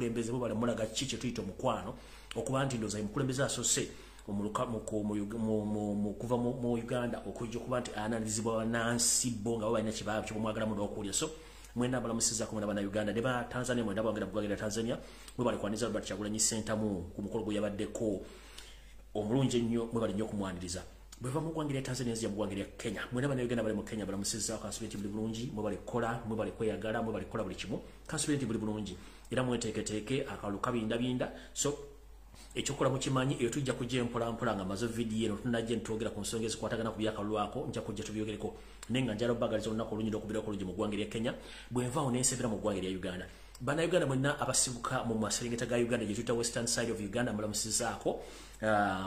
omukulembeze, mwebale mulaga ki kye tuyita omukwano, okuba nti ndowooza omukulembeze asose kuva mu Uganda okujja okuba nti analizibwa bannansi bo nga bo balina kyebamwagalamu n'okuwulira. So mwena abalamusizaako mwena bannayuganda ne ba Tanzania, mwena bawangera ggwanga lya Tanzania, mwebale kwaniriza Robert Kyagulanyi Ssentamu ku mukolo gwe yabaddeko omulungi ennyo, mwebale nnyo okumwaniriza. Bweva mu ggwanga lya Tanzania nzija mu ggwanga lya Kenya. Mwena bannayuganda bali mu Kenya balamusizaako, kansubire nti buli bulungi, mwebale kukola, mwebale kweyagala, mwebale kukola buli kimu, kansubire nti buli bulungi era mweteeketeeke akalulu kabindabinda. So ekyokukola mukimanyi, eyo tujja kujja empolampola nga maze vidiyo eno tunajja ntwogera ku nsonga ezikwatagana ku byakalulu ako, nja kujja tubyogereko, naye nga njala obbagaliza olunaku olungi n'okubirako olungi mu ggwanga erya Kenya. Bwe nvaawo ne nsembera mu ggwanga erya Uganda, bannayuganda mwenna abasibuka mu maserengeta ga Uganda gye tuyita western side of Uganda, mulamusizaako,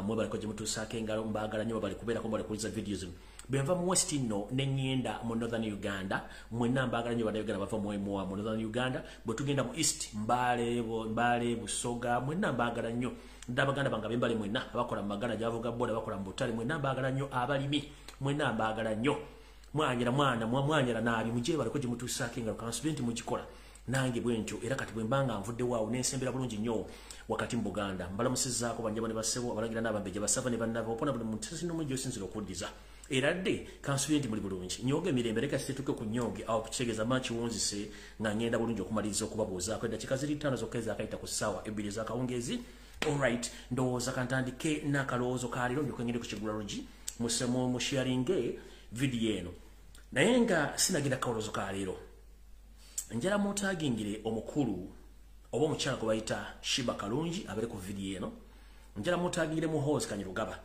mwebaleko gye mutuusaako engalo, mbaagala nnyo, mwebale kubeerako, mwebale kuwuliza vidiyo zino. Bwe nva mu west nno ne ŋŋenda mu northern Uganda, mwenna mbaagala nnyo bannayuganda bava mu northern Uganda. Bwe tugenda mu east, Mbale, Mbale, Busoga, mwenna mbaagala nnyo, ndabaganda bange ab'Embale mwenna abakola mu magana gy'avuga boda, abakola mu butale, mwenna mbaagala nnyo, abalimi mwenna mbaagala nnyo, mwanyera mwana mwanyera naabi mugyebaleko gye mutuusaako engalo, kansubire nti mugikola nange bwe ntyo. Era kati bwe mbanga nvuddewo awo nensembera bulungi nnyo wakati mu Buganda, mbalamusizzaako banjaba ne bassebo, abalangira n'abambejja, basava ne bannaba opona, buli muntu sinomu gy'osinzira okuddiza era dde, kansubire nti muli bulungi. Nyoga emirembe, leka kitetuke ku nyoge awo kitegeeza ma kiwunzise nga ngenda bulungi okumaliriza okubabuuzaako. Eddakiika ziri 5 zokka ezaakayita ku ssaawa 2 ez'akawungeezi. Alright, ndowooza kantandike n'akalowoozo ka leero, ndyoke ngende ku kigula luggi musharinge vidiyo eno. Naye nga sinagenda kalowoozo ka leero, njala mutagingire omukulu oba omukyala gwe bayita Shiba Kalungi abeere ku vidiyo eno. Njala mutagingire Muhoozi Kainerugaba,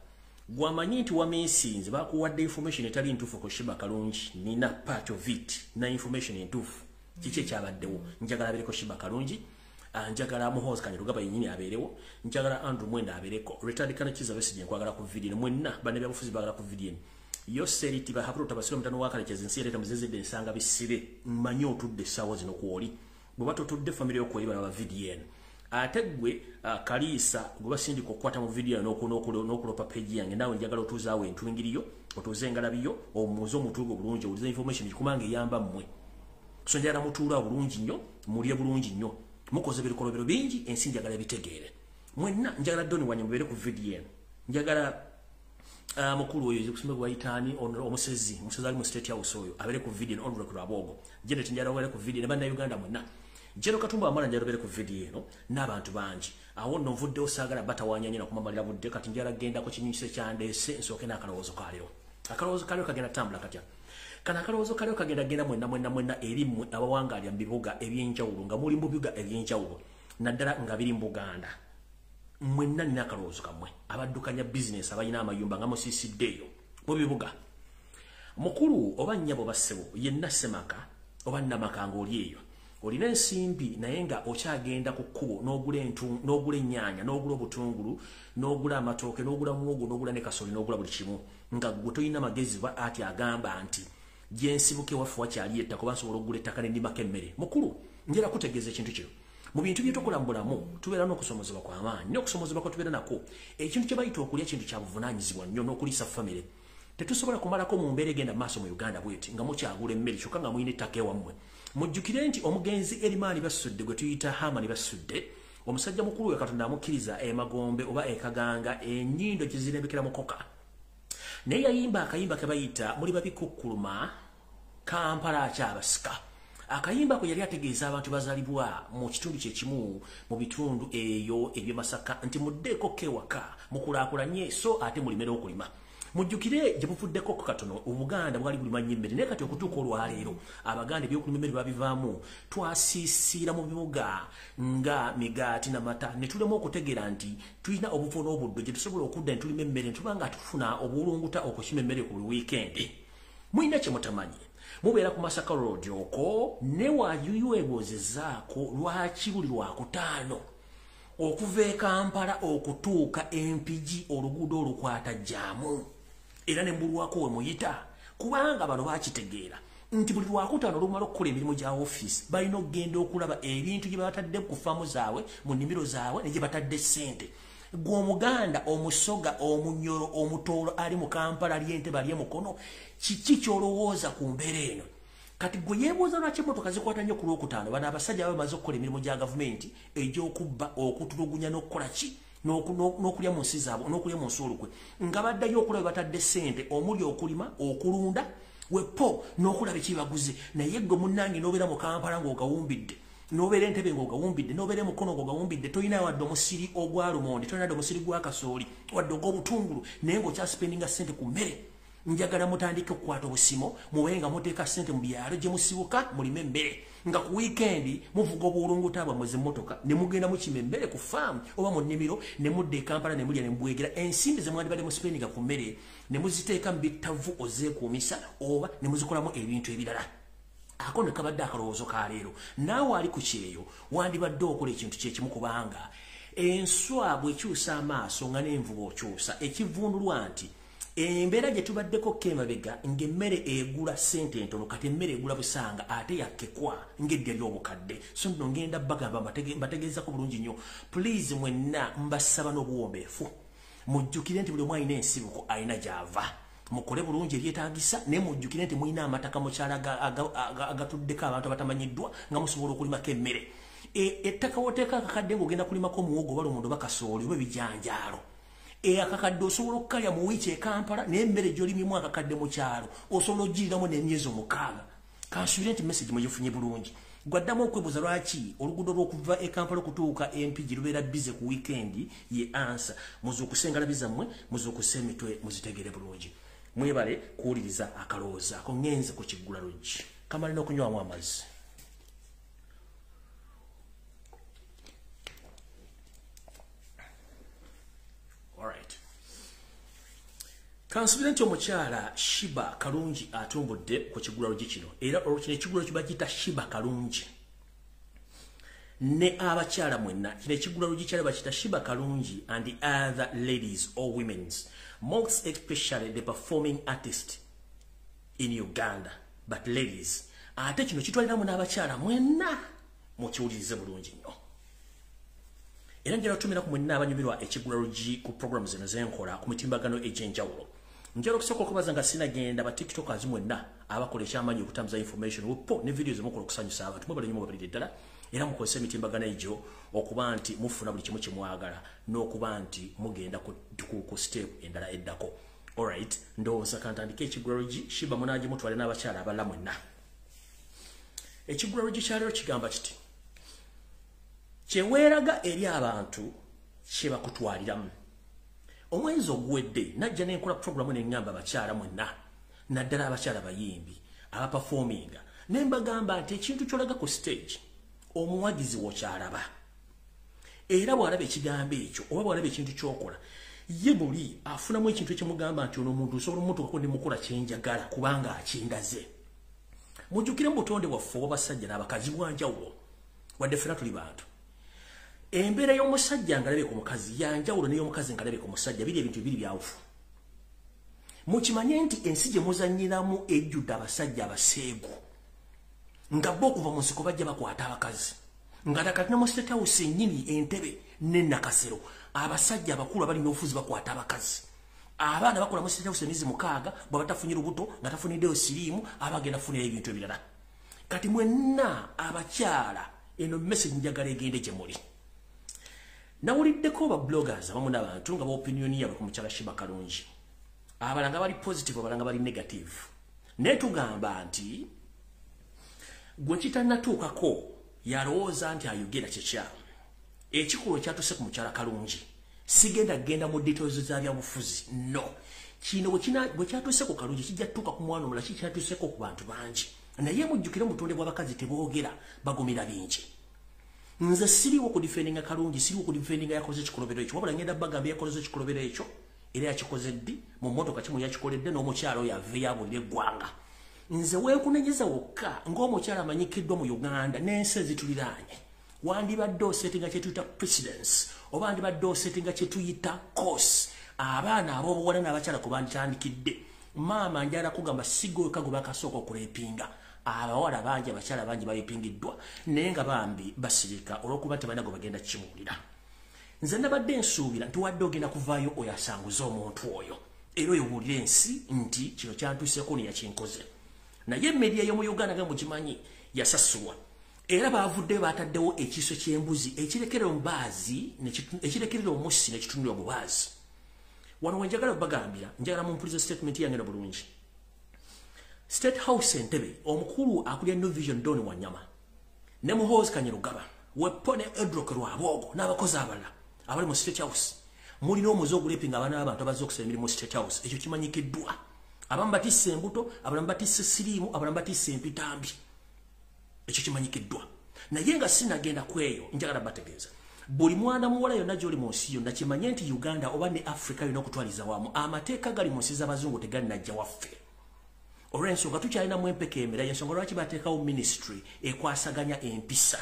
gwamanyi nti wamisinze bakuwadde information etali ntuufu ku Shiba Kalungi. Nina part of it na information entuufu kiki ekyabaddewo. Njagala abeereko Shiba Kalungi, njagala Muhoozi Kainerugaba yennyini abeerewo, njagala Andrew Mwenda abeereko, retired Colonel Kizza Besigye nkwagala ku vidiyo eno, mwenna bannabyabufuzi baagala ku vidiyo eno. Yoseri Tibahaburo tabasira mutano wakalekeza ensi ereeta muzezedde ensanga bisibe, mmanyi otudde essaawa zino kwoli, bwe batotudde famire yokweri balaba vidiyo eno. Ate ggwe Kaliisa gwe basindika okukwata mu vidiyo eno n'okulopa page yange, naawe njagala otuuzaawo entwingiriyo, otuuze engalabiyo, omuze omutuugo bulungi, owulize information kubanga eyamba mmwe. So njagala mutuula bulungi nnyo, mulye bulungi nnyo, mukoze ebikolobero bingi, ensi njagala ebitegeere. Mwenna njagala Doni Wanya mubeere ku vidiyo eno, njagala mukulu oyo kusome gwayitaani omusezi, omusezi ali mu State House oyo abeere ku vidiyo eno, Honorable Rwabogo Janet njagala obeere ku vidiyo, ne bannayuganda mwenna, Jero Katumba Wamala njagala obeere ku vidiyo eno n'abantu bangi. Awo nno nvuddewo, saagala batawaanya nnyo nakumamalira budde. Kati njagala gendako kinyunyise kyandeese, nsooke n'akalowoozo ka leero. Akalowoozo ka leero kagenda tambula katya? Kano akalowoozo ka leero kagenda genda mwenna mwenna mwenna eri mmwe abawangaalira mu bibuga ebyenjawulo, nga muli mu bibuga ebyenjawulo naddala nga biri mu Buganda. Mwenna nina akalowoozo kammwe abaddukanya bizinesi, abalina amayumba nga musiisidde eyo mu bibuga. Mukulu oba nnyabo, bassebo, yenna ssemaka oba nnamaka ng'oli eyo olina ensimbi naye nga okyagenda ku kkubo n'ogula ennyaanya, n'ogula obutungulu, n'ogula amatooke, n'ogula muwogo, n'ogula ne kasoli, n'ogula buli kimu, nga gwe tolina magezi ba ati agamba nti gyensibuka ewaffe wakyali ettaka oba nsobola okugula ettaka nendimako emmere. Mukulu, njera kutegeeza ekintu kino: mu bintu bye tukola mu bulamu tubeera n'okusomozebwa kw'amaanyi, n'okusomozebwa kwe tubeera nakwo, ekintu kye bayita okulya kintu kya buvunaanyizibwa nnyo n'okuliisa famire. Tetusobola kumalako mu mbeera egenda maaso mu Uganda bweti nga mukyagula emmere kyokka nga mulina ettaka ewammwe. Mujjukire nti omugenzi Erimaani Basudde gwe tuyita Hamani Basudde, omusajja mukulu we Katonda amukkiriza emagombe oba ekaganga, ennyindo gye mukoka, naye yayimba akayimba ke bayita muli babikukkuluma Kampala akyabasika. Akayimba ko yali ategeeza abantu bazalibwa mu kitundu kyekimu mu bitundu eyo eby'Emasaka nti muddeeko kewaka mukulaakulanye, so ate mulimere okulima. Mujjukire gye buvuddeko katono Obuganda bwali bulima nnyo emmere, naye kati okutuuka olwaleero Abaganda ebyokulima emmere babivaamu, twasiisiira mu bibuga nga migaati namata, ne tulema okutegeera nti tulina obuvo n'obuddo gye tusobola okudda ne tulima emmere, ne tuba nga tufuna obuwulunguta okukima emmere ku buli wiikendi. Mulina kye mutamanyi, mubeera ku Masaka Road okwo, ne wayuyebuuzizaako lwaki buli Lwakutaano okuva e Kampala okutuuka Empigi oluguudo olukwata jjaamu era ne mbulwako we muyita, kubanga bano bakitegeera nti buli Lwakutaano olumala okukola emirimu gya ofiisi balina okugenda okulaba ebintu gye batadde ku faamu zaabwe, mu nnimiro zaabwe, ne gye batadde ssente. Gwe Omuganda, Omusoga, Omunyoro, Omutoolo ali mu Kampala, ali Entebe, ali Emukono, kiki ky'olowooza ku mbeera eno? Kati gwe yeebuuza lwaki emmotoka zikwata nnyo ku Lwokutaano, bano abasajja bamaze okukola emirimu gya gavumenti egy'okubba, okutulugunya n'okukola ki, n'okulya mu nsi zaabwe, n'okulya mu nsi olukwe, nga baddayo okulaba batadde ssente omuli okulima, okulunda wepo n'okulaba ekibaguze. Naye gwe munnange n'obeera mu Kampala ng'ogawumbidde, n'obeera Entebbe ng'ogawumbidde, n'obeera Mukono ng'ogawumbidde, tolina wadde omusiri ogwa lumonde, tolina wadde omusiri gwa kasooli, wadde ogw'obutungulu, naye ng'okyasipendinga ssente ku mmere. Njagala mutandike okukwata obusimo, mubeere nga muteeka ssente mu byalo gye musibuka, mulime emmere, nga ku wiikendi muvuga obuwulunguta bwammwe z'emmotoka ne mugenda mukima emmere ku faamu oba mu nnimiro, ne mudda e Kampala ne mulya ne mubwegera. Ensimbi ze mwandibadde musipendinga ku mmere ne muziteeka mu bittavu ozeekuumisa oba ne muzikolamu ebintu ebirala. Ako ne kabadde akalowoozo ka leero. Naawe ali ku kyeyo wandibadde okola ekintu kyekimu, kubanga enswa bw'ekyusa amaaso nga n'envuba okyusa. Ekivundulwa nti embeera gye tubaddeko kemabega ng'emmere egula ssente entono, kati emmere egula busanga ate yakkekwa ng'eddya ly'obukadde. So nno ngenda bagamba, mbategeezako bulungi nnyo, please mwenna mbasaba n'obuwombeefu, mujjukire nti buli omu alina ensibuko, alina gy'ava. Mukole bulungi ebyetaagisa, naye mujjukire nti mulina amataka mu kyalo agatuddeko abantu abatamanyiddwa nga musobola okulimako emmere. Ettaka w'oteeka akakadde ng'ogenda kulimako omuwogo oba lumonde oba kasooli oba ebijanjaalo, akakadde osobola okukalya mu wiiki e Kampala, naye emmere gy'olimyemu akakadde mu kyalo osobola ogiriramu n'emyezi 6. Kansuubire nti message mugifunye bulungi. Gwaddamu okwebuuza lwaki oluguudo lw'okuva e Kampala okutuuka e Mpigi lubeera busy ku wiikendi, ye answer. Muzuukuse engalabi zammwe, muzuukuse emitwe, muzitegere bulungi. Mwebale kuwuliriza akalowoozo ako. Ngenze ku kiggula luggi, kamale n'okunywamu amazzi. Alright. Kansubire nti omukyala Sheebah Kalungi atumbudde ku kiggula luggi kino, era kino ekiggula kiba kiyita Sheebah Kalungi ne abakyala mwenna. Kino ekiggula luggi kyali bakiyita Sheebah Kalungi and the other ladies or womens, most especially the performing artist in Uganda, but ladies. Ate kino kitwaliramu n'abakyala mwenna, mukiwulirize bulungi nnyo. Era njala otumira ku mwenna abanyumirwa ekiggula luggi ku programu zino zenkola ku mitimbagano egy'enjawulo. Njala okusooka okubaza nga sinagenda, ba tiktokers mwenna abakola ekyamaanyi okutambuza information wepo ne videos zemukola okusanyusa abantu, mwebale nnyo, mwebalire ddala. Era mukozese emitimbagano egyo okuba nti mufuna buli kimu kyemwagala n'okuba nti mugenda ku step endala eddako. Alright, ndowooza kantandike ekiggula luggi. Sheebah munangi mutwale n'abakyala abalala mwenna. Ekiggula luggi kyaleero kigamba kiti: kyeweeraga eri abantu kye bakutwaliramu. Omwezi oguwedde najja nenkola programu neŋŋamba abakyala mwenna, naddala abakyala bayimbi abaperforminga, ne mbagamba nti ekintu ky'olaga ku stage omuwagizi wokyalaba, era bw'alaba ekigambo ekyo oba bw'alaba ekintu ky'okola, ye buli afunamu ekintu ekimugamba nti ono omuntu osobola omutuukako ne mukola kyenjagala kubanga akindaze. Mujjukire mu butonde bwaffe obw'abasajja n'abakazi bwanjawulo, wadde ffena tuli bantu. Embeera y'omusajja ng'alabye ku mukazi yanjawulo n'ey'omukazi ng'alabye ku musajja, biri ebintu bibiri byawufu. Mukimanye nti ensi gye muzannyiramu ejjudde abasajja abaseegu, nga bo okuva mu nsiko bajja bakwata abakazi, nga kati ne mu State House ennyini Entebbe ne Nakasero abasajja abakulu abali n'obufuzi bakwata abakazi. Abaana bakola mu State House emyezi 6, bwe batafunye lubuto nga tafuniddeyo siriimu, abagenda kufunira ebintu ebirala. Kati mwenna abakyala, eno message njagala egende gye muli. Nawuliddeko ba bloggers abamu n'abantu nga ba opinion yaabwe ku mukyala Sheebah Kalungi, abalala nga bali positive, abalala nga bali negative, naye tugamba nti gwe kitannatuukako yalowooza nti ayogera kikyamu. Ekikolwa ekyatuuse ku mukyala Kalungi, sigenda genda mu details za byabufuzi, no. Kino bwe kyatuuse ku Kalungi kijja tutuuka ku mwana omulala, kikyatuuseko ku bantu bangi. Naye mujjukire mu butonde bw'abakazi teboogera, bagumira bingi. Nze siriwo kudefendinga Kalungi, siriwo kudefendinga yakoze ekikolobero ekyo, wabula ngenda bagamba yakoze ekikolobero ekyo era yakikoze ddi, mu mmotoka kimu yakikoledde, n'omukyala oyo aveeyo abuulire eggwanga. Nze weekunenyeza wokka ng'omukyala amanyikiddwa mu Uganda n'ensi ezituliraanye, wandibadde osettinga kye tuyita precedence oba wandibadde osettinga kye tuyita course abaana ab'obuwala n'abakyala ku banditandikidde. Maama, njala kugamba sigweka gwe bakasooka okurapinga. Abawala bangi, abakyala bangi barapingiddwa, naye nga bambi basirika olw'okuba tebalina gwe bagenda kimuwulira. Nze nabadde nsuubira nti wadde ogenda kuvaayo oyo asanguze omuntu oyo, era oyo buulira ensi nti kino kyantuuseeko ne yakinkoze. Naye media y'omu Uganda nga mukimanyi yasasulwa. Era bavuddeyo bataddewo ekiso ky'embuzi ekirekerera omubaazi, ekirekerera omussi n'ekitunulira omubaazi. Wano we njagala okubagambira, njagala mumpulize statement yange eno bulungi. State House Entebbe, omukulu akulira New Vision Don Wanyama ne Muhoozi Kainerugaba, Wepo ne Edrok Rwabwogo n'abakozi abalala abali mu State House, mulina omuze ogulepinga abaana b'abantu abazze okusaba emirimu mu State House. Ekyo kimanyikiddwa. Abamu batisse embuto, abalala batisse siriimu, abalala batisse empitambi. Ekyo kimanyikiddwa. Naye nga sinagenda ku eyo, njagala bategeeza buli mwana muwala yonna gy'oli mu nsi yonna kimanye nti Uganda oba ne Africa yonna okutwaliza wamu, amateeka gali mu nsi z'abazungu tegalinajja waffe. Olw'ensonga tukyalinamu empeka emira, y'ensonga lwaki bateekawo ministry ekwasaganya empisa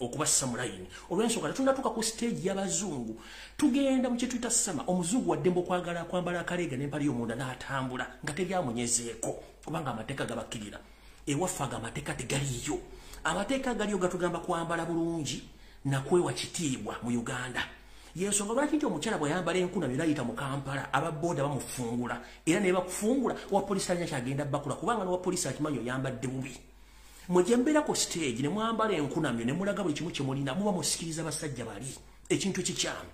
okubassa mu layini. Olw'ensonga tetunnatuuka ku stage y'abazungu, tugenda mu kye tuyita sama. Omuzungu waddembe okwagala kwambala akaleega n'empale y'omunda n'atambula nga teryamunyezeeko, kubanga amateeka gabakkirira. Ewaffe ago amateeka tegaliiyo. Amateeka agaliyo gatugamba kwambala bulungi nakwewa kitiibwa mu Uganda. Yensonga lwaki nti omukyala bw'ayambala enkunamyo n'ayita mu Kampala, ababooda bamufungula, era ne bakufungula owa poliisi alina kyagenda bakula, kubanga n'owa poliisi akimanyi oyambadde bubi. Mwe gye mbeera ku stage ne mwambala enkunamyo ne mulaga buli kimu kye mulina, muba musikiriza basajja bali ekintu ekikyamu.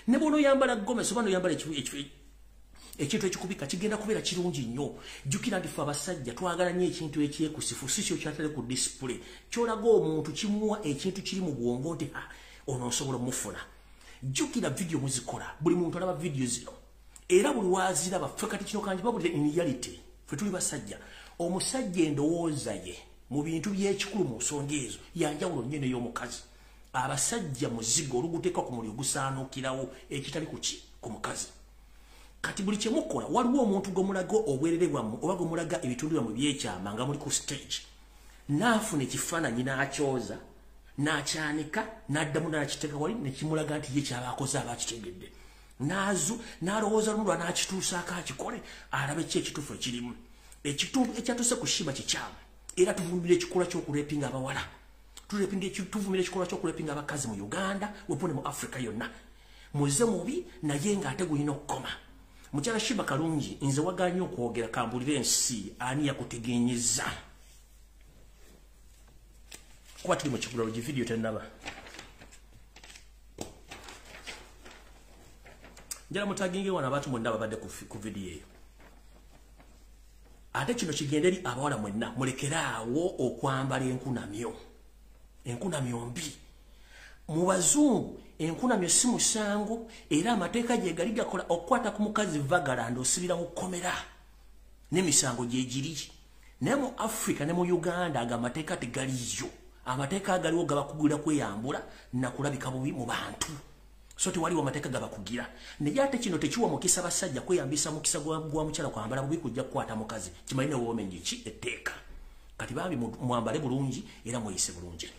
Ne bw'onooyambala gomesi oba n'oyambala ekintu ekikubika kigenda kubeera kirungi nnyo. Jjukira nti ffe abasajja twagala nnyo ekintu ekyekusifu, si kyo kyatale ku display. Ky'olaga omuntu kimuwa ekintu kiri mu bwongo nti ono nsobola omufuna. Jjukira vidiyo muzikola, buli muntu alaba vidiyo zino era buli waziraba. Ffe kati kino kangi babulire in reality, ffe tuli basajja. Omusajja endowooza ye mu bintu by'ekikulu mu nsonga ezo yanjawulo nnyo n'ey'omukazi. Abasajja muzigo oluguteeka ku muliro gusaanuukirawo, ekitali ku ki ku mukazi. Kati buli kye mukola, waliwo omuntu gw'omulaga obwerere bwammwe oba gw'omulaga ebitundu byammwe byekyama nga muli ku stage, n'afuna ekifaananyi n'akyoza n'akyanika n'addamu n'akiteeka wali, ne kimulaga nti ye kyaba akoze aba akitegedde. N'azu n'alowooza lumu lwa n'akituusaako akikole alabe ki ekituufu ekirimu. Ekitundu ekyatuuse ku Sheebah kikyamu, era tuvumbira ekikolwa ky'okurepinga abawala, tuvumira ekikolwa ky'okurepinga abakazi mu Uganda wepo ne mu Africa yonna. Muze mubi, naye ng'ate gulina okukoma. Mukyala Sheebah Kalungi, nze waganye okwogera, kambulire ensi ani yakutegenyeza, kuba tuli mu kigulalo gi video tennaba. Njala mutaginge wano abantu mwenna babadde ku video eyo. Ate kino kigende eri abawala mwenna, mulekeraawo okwambala enkunamyo. Enkunamyo mbi. Mu bazungu enkunamyo si musango, era amateeka gye gali gakola okukwata ku mukazi vagalanda osibira mu kkomera n'emisango gye giri. Naye mu Africa ne mu Uganda ago amateeka tegaliyo. Amateeka agaliwo gabakugira kweyambula nakulabika bubi mu bantu, so tewaliwo amateeka gabakugira. Naye ate kino tekiwa mukisa basajja kweyambisa mukisa gwa mukyala kwambala bubi kujja kukwata mukazi. Kimanyi newomenye ki etteeka. Kati bambi mwambale bulungi era mweyise bulungi.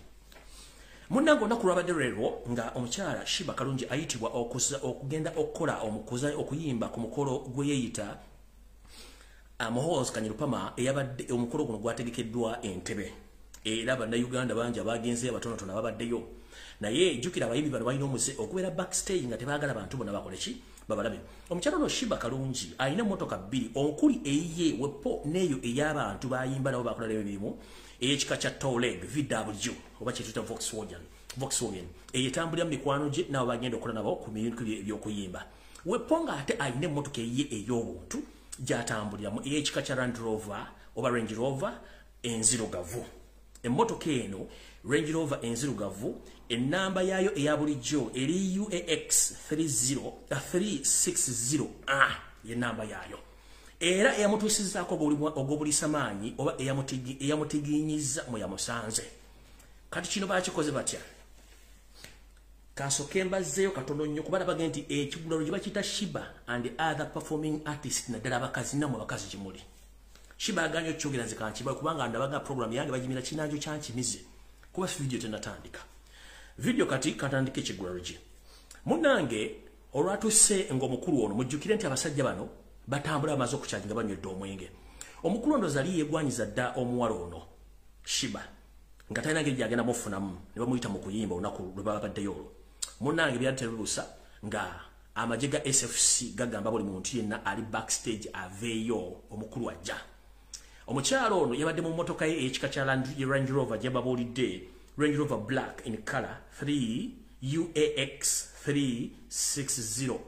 Munnange, olunaku lwabadde leero nga omukyala Sheebah Kalungi ayitibwa okugenda okukola omukuza okuyimba ku mukolo gwe yeeyita Muhoozi Kainerugaba. Eyabadde omukolo guno gwategekeddwa Entebbe, era bannayuganda bangi abagenzeyo, abatonotono ababaddeyo. Naye jjukira abayimbi bano balina omuze okubeera backstage nga tebaagala bantu bonna bakole ki babalabe. Omukyala ono Sheebah Kalungi alina emmotoka bbiri, okuli eyiye wepo n'eyo ey'abantu bayimba nabo bakola nayo emirimu, ey'ekika kya Touareg VW oba kyetuyita Volkswagen, eyo etambulira mu mikwano gye nabo bagenda okukola nabo ku bintu ebyokuyimba. Wepo ng'ate alina emmotoka eyiye ey'obuntu gy'atambuliramu, ey'ekika kya Land Rover oba Range Rover enzirugavu. Emmotoka eno Range Rover enzirugavu, ennamba yaayo eya bulijjo eri UAX 360 A, yenamba yaayo, era eyamutuusizzaako ogw'obulisamaanyi oba eyamutiginyiza mwe yamusanze. Kati kino bakikoze batya? Kansooke mbazzeeyo katono nnyo, kuba nabage nti ekigulalo gye bakiyita Sheebah and other performing artist, naddala abakazi. Nammwe abakazi gye Sheebah aganye okyogera, nze kankiba, kubanga ndabaga program yange bagimira kinanjo kyankimize kuba video tenatandika video. Kati katandike ekigulalo gye. Munnange, olwatuuse ng'omukulu ono, mujjukire nti abasajja bano batambula bamaze okukyajinga, banywedde omwenge. Omukulu ono zali yeegwanyiza dda omuwala ono Sheebah nga talina ngeri gyagenda mufunamu, ne bamuyita mu kuyimba olunaku lwe baba baddeyo olwo. Munnange, byali tebibuusa nga amagye ga SFC gagamba buli muntu yenna ali backstage aveeyo, omukulu ajja. Omukyalo ono yabadde mu mmotoka ye ey'ekika kya Range Rover gye babuulidde, Range Rover black in color 3 UAX 360.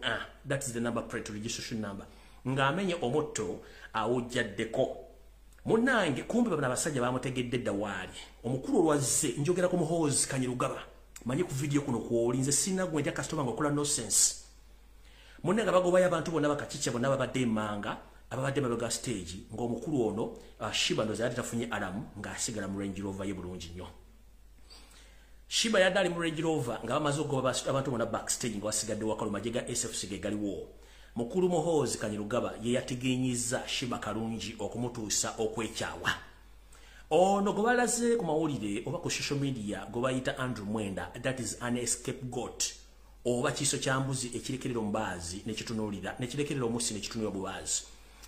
That is the number plate, registration number. Ng'amenye omutto awujjaddeko. Munnange kumbe bano abasajja bamutegedde dda waali. Omukulu olwazze njogera ku Muhoozi Kainerugaba. Manyi ku video kuno kwoli nze sina gwe nja customer ng'okola nonsense. Munnange bagobayo abantu bonna bakakikya bonna babadde emmanga ababadde mabega stage ng'omukulu ono Sheebah ndoza yali tafunye alarm ng'asigala mu Range Rover ye bulungi nnyo. Sheebah yadde ali mu Range Rover nga bamaze okugoba abantu bonna backstage nga basigadde wakalu magye ga SFC ge galiwo. Mukulu Muhoozi Kainerugaba ye yategenyizza Sheebah Kalungi okumutuusa okwekyawa. Ono gwe balaze ku mawulire oba ku social media gwe bayita Andrew Mwenda, that is an scapegoat, oba kiso kya mbuzi ekirekerera omubaazi nekitunuulira nekirekerera omusi nekitunuulira obubaazi.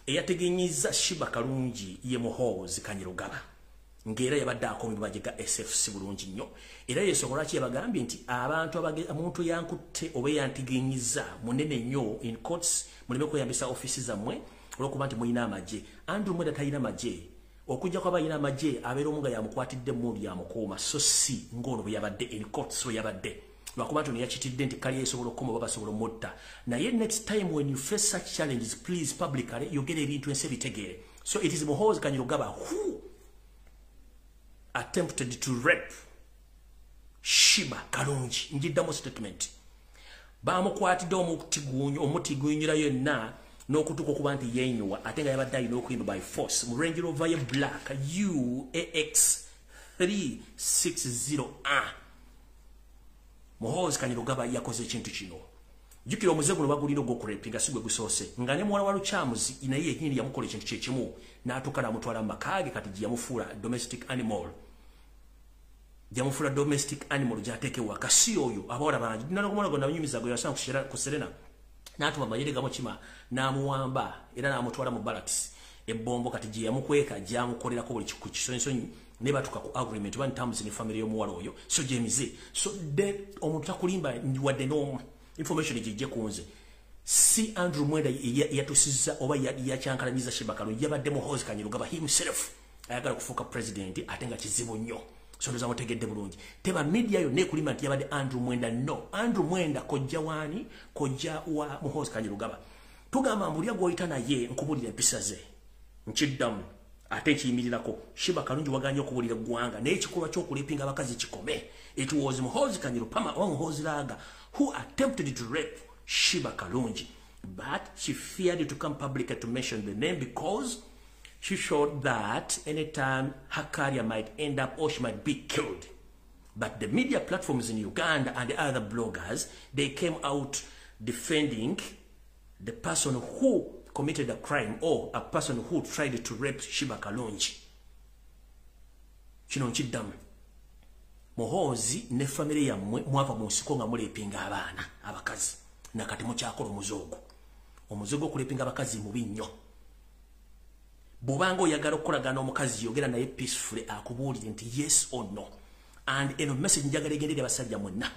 Eyategenyizza Sheebah Kalungi ye Muhoozi Kainerugaba ng'era yabadde akomye magye ga SFC bulungi nnyo. Era yensonga lwaki yabagambye nti abantu omuntu yankutte oba yantigenyizza munene nnyo in courts, muleme kweyambisa ofiisi zammwe olw'okuba nti mulina amagye. Andrew Mwenda talina magye. Okujjako aba alina amagye abeera omu nga yamukwatidde emmundu yamukuuma, so si ng'ono bwe yabadde in courts bwe yabadde. Lwakuba nti ono yakitidde nti kali esobola okukoma oba basobola omutta. Naye next time when you face such challenges, please publicly yogera ebintu ensi ebitegeere. So it is Muhoozi Kainerugaba who attempted to rape Sheebah Kalungi. Njiddamu statement. Bamukwatidde omutigunyira yonna n'okutuuka okuba nti yeenyowa ate nga yabadde alina okuyimba by force mu Range Rover ye black UAX 360A. Muhoozi Kainerugaba yakoze ekintu kino. Jjukira omuze guno bagulina ogw'okurepinga si gwe gusoose. Nga ne muwala wa Lukyamuzi naye yennyini yamukola ekintu kye kimu n'atuuka n'amutwala mu maka ge kati gye yamufuula domestic animal. Yamufuula domestic animal gy'ateeka ewaka. Si oyo abawala bangi. Nalogomala gwe nanyumiza gwe yasanga ku Serena n'atuma amayere gamukima n'amuwamba era n'amutwala mu barracks ebbombo kati gye yamukweka gy'amukolerako buli kisonyisonyi ne batuuka ku agreement oba terms ne family y'omuwala oyo. So gyemize. So omuntu takulimba wadde n'omu. Information gijje ku nze. Si Andrew Mwenda yatusizza oba yakyankalanyiza Sheebah Kalungi, yabadde Muhoozi Kainerugaba himself ayagala kufuuka president ate nga kizibu nnyo. So ndoza mutegedde bulungi. Teba media yo nekulima nti yabadde Andrew Mwenda. No, Andrew Mwenda kojja waani? Kojja wa Muhoozi Kainerugaba. Tugamba mbulya gw'oyita naye nkubulira empisa ze. Nkiddamu ate nkiyimirirako. Sheebah Kalungi waganye okubuulira eggwanga naye ekikolwa ky'okulepinga abakazi kikome. It was Muhoozi Kainerugaba oba Muhoozi Laga who attempted to rape Sheebah Kalungi, but she feared to come publicly to mention the name because she showed that anytime her career might end up or she might be killed. But the media platforms in Uganda and the other bloggers, they came out defending the person who committed a crime or a person who tried to rape Sheebah Kalungi. Kino nkiddamu. Muhoozi ne family yammwe mwava mu nsiko nga mulepinga abaana abakazi nakati mukyakola omuze ogwo. Omuze gw'okulepinga abakazi mubi nnyo. Bw'obanga oyagala okukolagana omukazi yogera naye peacefully akubuulire nti yes or no. And eno message njagala egendere abasajja mwenna.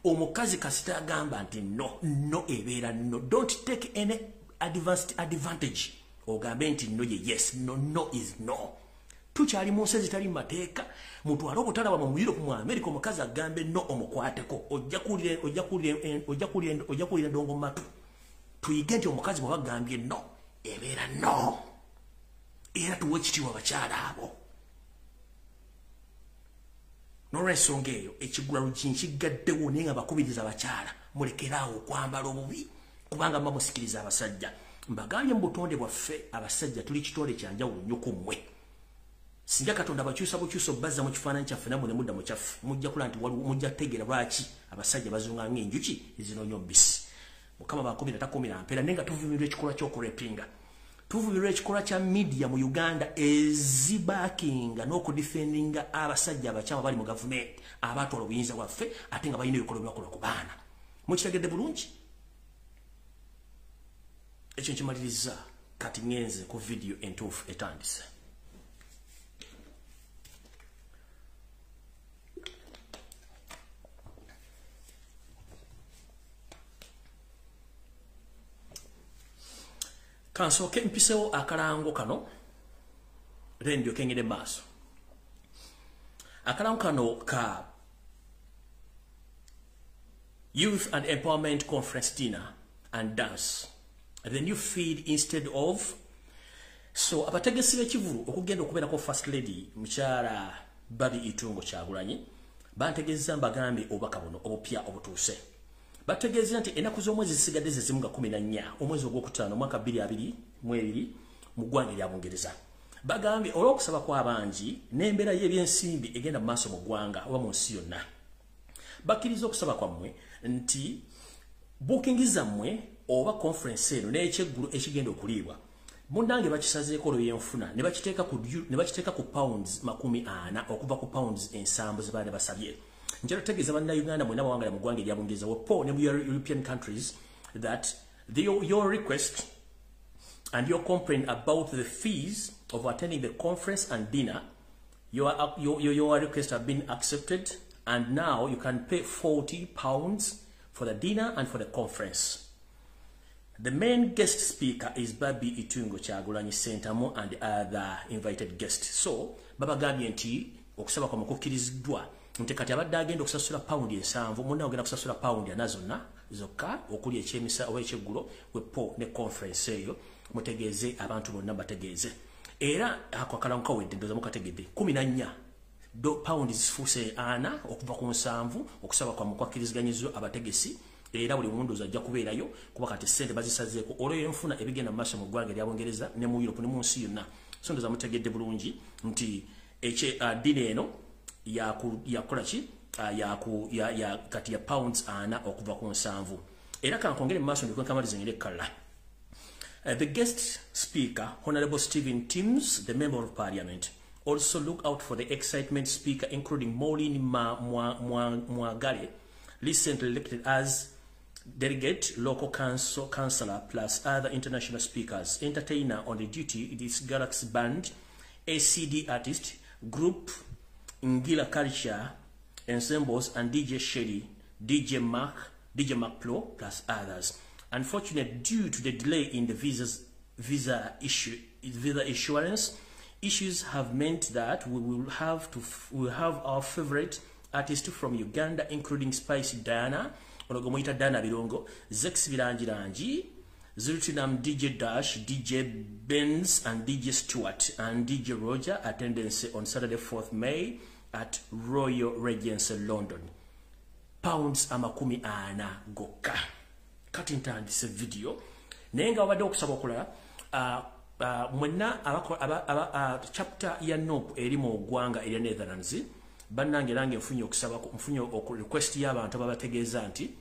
Omukazi kasita agamba nti no, no ebeera no. Don't take any advanced advantage. Ogambe nti no ye yes, no, no is no. Tukyali mu nsi ezitali mu mateeka, mutwale obutala bwammwe mu Europe, mu America, omukazi agambe no omukwateko. Ojja kuwulira endongo mu matu. Tuyige nti omukazi bw'aba agambye no, ebeera no. Era tuwe ekitiibwa abakyala abo. N'olwensonga eyo ekigula luggi nkigaddewo naye nga bakubiriza abakyala mulekeraawo okwambala obubi kubanga muba musikiriza abasajja. Mbagambye mu butonde bwaffe abasajja tuli kitonde kya njawulo nnyo ku mmwe. Singa Katonda bakyusa bukyusa obbazza mu kifaananyi kyaffe nammwe ne mudda mu kyaffe, mujja kulaba nti mujja kutegeera lwaki abasajja bazunga ng'enjuki ezinoonya omubisi. Mukama bakumira takumira mpeera naye nga tuvumirwa ekikolwa ky'okurepinga. Tuvumirwa ekikolwa kya media mu Uganda ezibakinga n'okudefendinga abasajja abakyamu abali mu gavumenti abatwala obuyinza bwaffe ate nga balina ebikolwa bye bakola ku baana. Mukitegedde bulungi? Ekyo nkimaliriza kati ngenze ku vidiyo entuufu etandise. Kansooke mpisewo akalango kano. Then ndyoke ngende maaso. Akalango kano ka Youth and Empowerment Conference Dinner and Dance. The new feed instead of. So abategesi b'ekivulu okugenda okubeerako First Lady mukyala Barbie Itungo Kyagulanyi bantegeeza mbagambe obubaka buno obupya obutuuse. Bategeeza nti ennaku z'omwezi zisigadde ze zimu nga 14 omwezi ogwokutaano omwaka 2022 mu ggwanga erya Bungereza. Bagambye olw'okusaba kw'abangi n'embeera y'ebyensimbi egenda mu maaso mu ggwanga oba mu nsi yonna, bakkiriza okusaba kwammwe nti booking zammwe oba conference eno n'ekyeggulu ekigenda okuliibwa munnange bakisazeeko olw'ebyenfuna ne bakiteeka ku pounds 40 okuva ku pounds 70 ze baali basabye. Njagala kutegeeza bannayuganda mwenna abawangala mu ggwanga erya Bungereza wepo ne mu European countries that your request and your complaint about the fees of attending the conference and dinner, your request have been accepted, and now you can pay £40 for the dinner and for the conference. The main guest speaker is Barbie Itungo Kyagulanyi Ssentamu and other invited guests. So, babagambye nti okusaba kwa mukukkiriziddwa nti kati abadde agenda okusasula pawundi 70 munna ogenda kusasula pawundi 40 zonna zokka okuli ekyemisa oba ekyeggulo wepo ne conference eyo. Mutegeeze abantu bonna bategeeze. Era ako akalango kawedde ndowooza mukategedde 14 pawundi zifuuse 40 okuva ku 70 okusaba kwa mukwakkiriziganyizwa abategesi. Era buli muntu ajja kubeerayo kuba kati ssente bazisazeeko olw'enfuna ebigenda mu maaso mu ggwanga erya Bungereza ne mu Europe ne mu nsi yonna. So ndowooza mutegedde bulungi nti dinner eno yakola ki kati ya pounds 40 okuva ku 70. Era kankongere mu maaso ndikwenkamaliza ngere kala. The guest speaker, Honorable Stephen Timms, the Member of Parliament. Also look out for the excitement speaker, including Maureen Mwagale, recently elected as delegate, local councillor, plus other international speakers. Entertainer on the duty is Galaxy Band, ACD artist, group Ngila Culture Ensembles, and DJ Sherry, DJ Mark Plo, plus others. Unfortunately, due to the delay in the visa issuance, issues have meant that we will have our favorite artists from Uganda, including Spice Diana, Onogomoita Dana Birongo, Zex Birangirangi, Zulutinam DJ Dash, DJ Benz, and DJ Stewart, and DJ Roger, attendance on Saturday 4th May at Royal Regency, London. Pounds 40 gokka. Kati ntandise video naye nga wabadde okusaba okulala mwenna chapter ya NUP eri mu ggwanga erya Netherlands bannange nange nfunye okusaba nfunye request y'abantu ababategeeza nti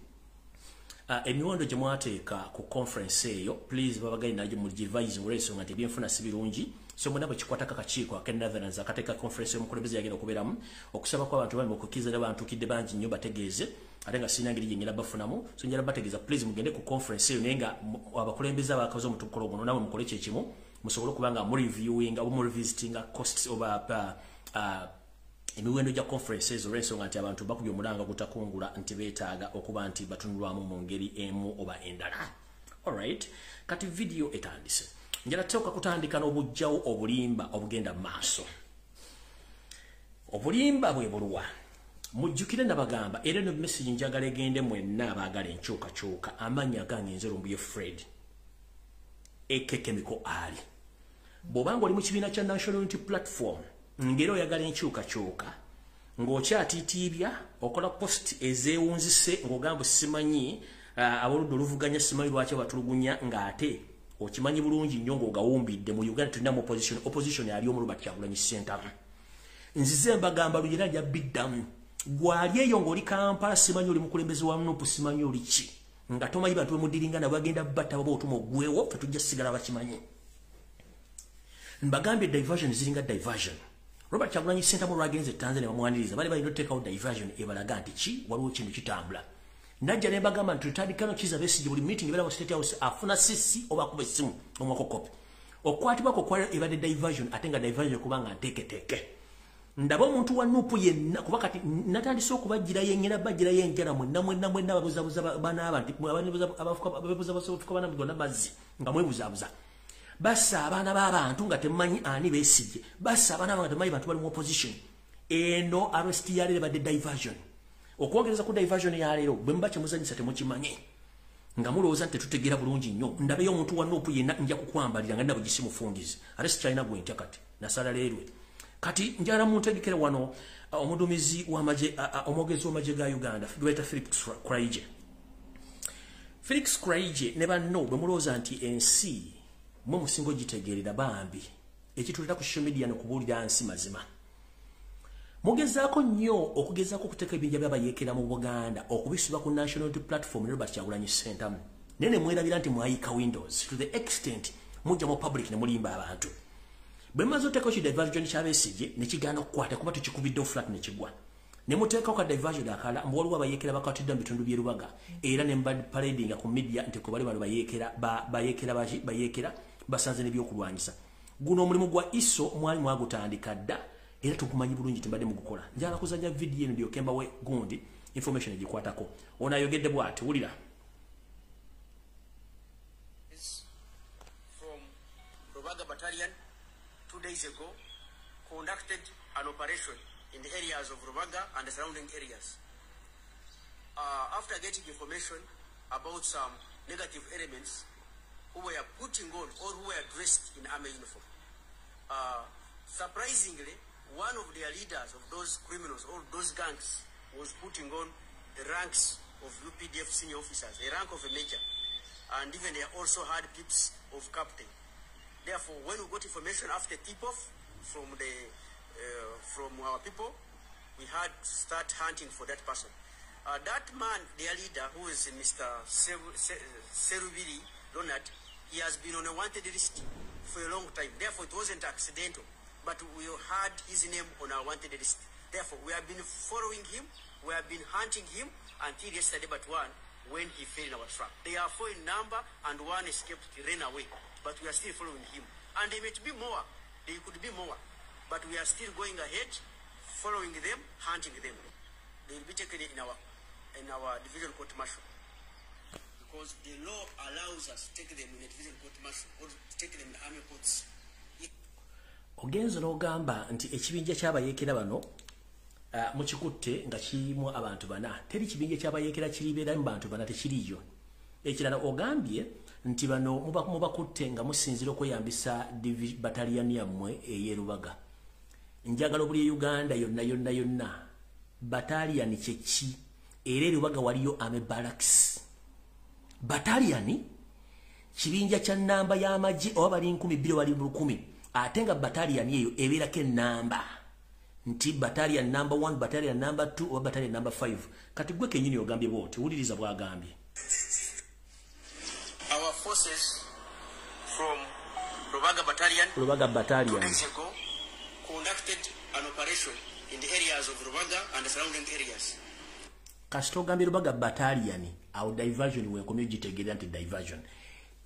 emiwendo gye mwateeka ku conference eyo please babagaine nayo mu revise olw'ensonga nti ebyenfuna si birungi. So mwena bwe kikwatako akakiiko ake Netherlands akateeka conference y'omukulembeze yagenda okubeeramu okusaba kw'abantu bambi okukkiriza ne bantuukidde bangi nnyo bategeeze ate nga sirina ngeri gye ngenda bafunamu. So njagala bategeeza please mugende ku conference eyo naye nga abakulembeze abakoze omutukolo guno namwe mukole kye kimu musobole okuba nga mu reviewing oba mu revisiting costs oba emiwendo gya conferences olw'ensonga nti abantu bakubye omulanga gutakungula nti beetaaga okuba nti batunulwamu mu ngeri emu oba endala. Alright, kati video etandise. Njagala tusooka kutandika n'obujjawo obulimba obugenda mu maaso. Obulimba bwe buluwa. Mujjukire nabagamba era eno message njagala egende mwenna abaagala enkyukakyuka. Amannya gange nze Lumbuye Fred Ekekemiko Ali. Bw'obanga oli mu kibiina kya National Unity Platform ng'era oyagala enkyukakyuka ng'okyatiitiibya okola post ezeewunzise ng'ogamba simanyi aboludda oluvuganya simanyi lwaki batulugunya ng'ate okimanyi bulungi nnyo ng'ogawumbidde mu Uganda tulina mu opposition ali omu Robert Kyagulanyi Ssentamu. Nzize mbagamba luyera nja biddamu. Gwali eyo ng'oli Kampala simanyi oli mukulembeze wa NUP simanyi oli ki nga tomanyi bantu bemudiringa nabo bagenda batta baba otuma oggwewo ffe tujja sigala bakimanyi. Mbagambye diversion ziringa diversion. Robert Kyagulanyi Ssentamu lwagenze Tanzania bamwaniriza bali balina oteekawo diversion ebalaga nti ki waliwo kintu kitambula. Najja ne mbagamba nti tutandika no Kizza Besigye buli meeting ebeera mu State House afuna sisi oba akuba essimu omwako kopi. Okwatibwako kwali ebadde diversion ate nga diversion kubanga nteeketeeke. Ndaba omuntu wa NUP yenna kuba kati natandise okubagirayo engera bagirayo enjala mwenna mwenna mwenna ababuzabuza banaaba nti ababuzabuza bana mazzi nga mwebuzaabuza. Bassa abaana b'abantu nga temumanyi ani Besigye. Bassa abaana nga temumanyi bantu bali mu opposition. Eno arrest ya leero badde diversion. Okwongereza ku diversion ya leero, bwe muba kyemuzanyisa temukimanyi. Nga mulowooza nti tetutegeera bulungi nnyo. Ndabeyo omuntu wa NUP yenna nja kukwambalira nga ndaba gisimufungize. Ate sikyalina gwe ntya kati. Nasala leerwe. Kati njagala muntegekere wano omuduumizi w'amagye, omwogezi w'amagye ga Uganda, Dr. Felix Kulayigye. Felix Kulayigye ne banno bwe mulowooza nti ensi mwe musinga ogitegeerera, bambi ekituleeta ku social media n'okubuulira nsi mazima. Mugezaako nnyo okugezaako okuteeka ebibinja by'abayeekera mu Buganda okubisiba ku National Unity Platform ne Robert Kyagulanyi Ssentamu. Naye ne mwerabira nti mwayika windows to the extent mujja mu public ne mulimba abantu. Bwe mumaze oteekako ki diversion kya Besigye ne kigaana okukwata kuba tukikubiddewo flat ne kigwa. Ne muteekako ka diversion akalala mbu waliwo abayeekera bakwatiddwa mu bitundu by'e Lubaga era ne mubaparadinga ku media nti kwe bali bano bayeekera bayeekera baki bayeekera basanze n'ebyokulwanyisa. Guno omulimu gwa ISO mwali mwagutandika dda era tukumanyi bulungi tembadde mugukola. Njagala kuzannya vidiyo eno ndyoke mbawe gundi information egikwatako. Ono ayogedde bw'ati, wulira. From Rubaga Battalion 2 days ago conducted an operation in the areas of Rubaga and the surrounding areas. After getting information about some negative elements who were putting on or who were dressed in army uniform. Surprisingly, one of their leaders of those criminals or those gangs was putting on the ranks of UPDF senior officers, the rank of a major, and even they also had pips of captain. Therefore, when we got information after tip-off from our people, we had to start hunting for that person. That man, their leader, who is Mr. Serubiri Leonard, he has been on a wanted list for a long time. Therefore, it wasn't accidental, but we had his name on our wanted list. Therefore, we have been following him, we have been hunting him until yesterday but one, when he fell in our trap. They are four in number and one escaped, he ran away, but we are still following him. And there may be more, there could be more, but we are still going ahead, following them, hunting them. They will be taken in our division court martial. Because the law allows us to take them in a division court martial or to take them in army courts. Ogenze n'ogamba nti ekibinja ky'abayeekera bano mukikutte nga kirimu abantu bana. Teri kibinja ky'abayeekera kiribeeramu bantu bana, tekiriiyo. Ekirala ogambye nti bano mubakutte nga musinziira okweyambisa battalion yammwe ey'e Rubaga. Njagala obuli Uganda yonna yonna yonna battalion kye ki? Era e Rubaga waliyo army barracks. Battalion kibinja kya nnamba y'amagye oba bali 2000 bali 1000, ate nga battalion eyo ebeerako ennamba nti battalion number 1, battalion number 2 oba battalion number 5. Kati gwe kennyini ogambye bw'oti, wuliriza bw'agambye. Our forces from Rubaga Battalion, Rubaga Battalion 2 days ago conducted an operation in the areas of Rubaga and the surrounding areas. Kasita ogambye Rubaga Battalion, awo diversion wenkomye ogitegeera nti diversion.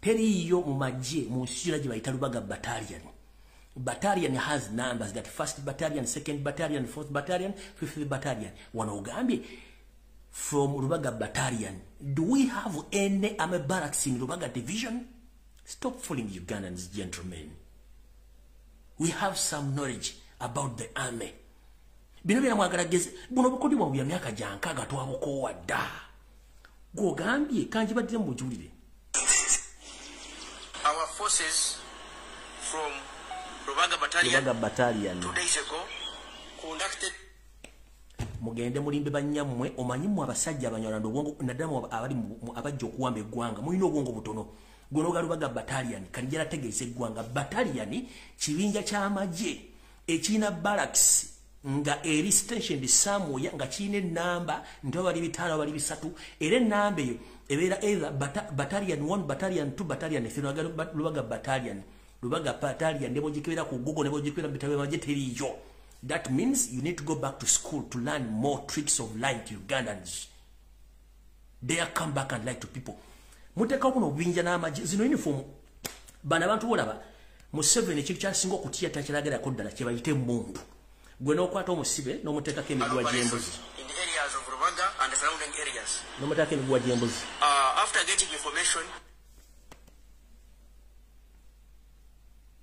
Teriiyo mu magye mu nsi yonna gye bayita Rubaga Battalion. Battalion has numbers, that first battalion, second battalion, fourth battalion, fifth battalion. Wano ogambye from Rubaga Battalion. Do we have any army barracks in Rubaga Division? Stop fooling Ugandans, gentlemen. We have some knowledge about the army. Bino byonna mwagala geze buno bukodi bwa myaka gya nkaaga twabukoowa dda. Gw'ogambye kanjibaddire mujulire. Our forces from Rubaga Battalion, Rubaga Battalion 2 days ago conducted. Mugende mulimbe banyammwe, omanyi mmwe abasajja abanyarwanda obwongo naddala abali abajja okuwamba eggwanga mulina obwongo butono. Guno ga Rubaga Battalion kanijala tegeeza eggwanga. Battalion kibinja ky'amagye ekirina barracks nga eri stationed somewhere nga kirina ennamba nti bali 5 bali 3, era ennamba eyo ebeera either battalion 1, battalion 2, battalion 3. Rubaga Battalion, Rubaga Battalion ne bw'ogikebera ku Google ne bw'ogikebera mu bitabo by'amagye teriiyo. That means you need to go back to school to learn more tricks of lying to Ugandans. Dare come back and lie to people. Muteekawo buno obubinja n'amagye zino uniform bano abantu bolaba Museveni ekintu kyasinga okutya takyalagerako ddala kye bayita emmundu. Gwe n'okwata omusibe n'omuteekako emiguwa gy'embuzi. In the areas of Rubaga and the surrounding areas. N'omuteekako emiguwa gy'embuzi. After getting information.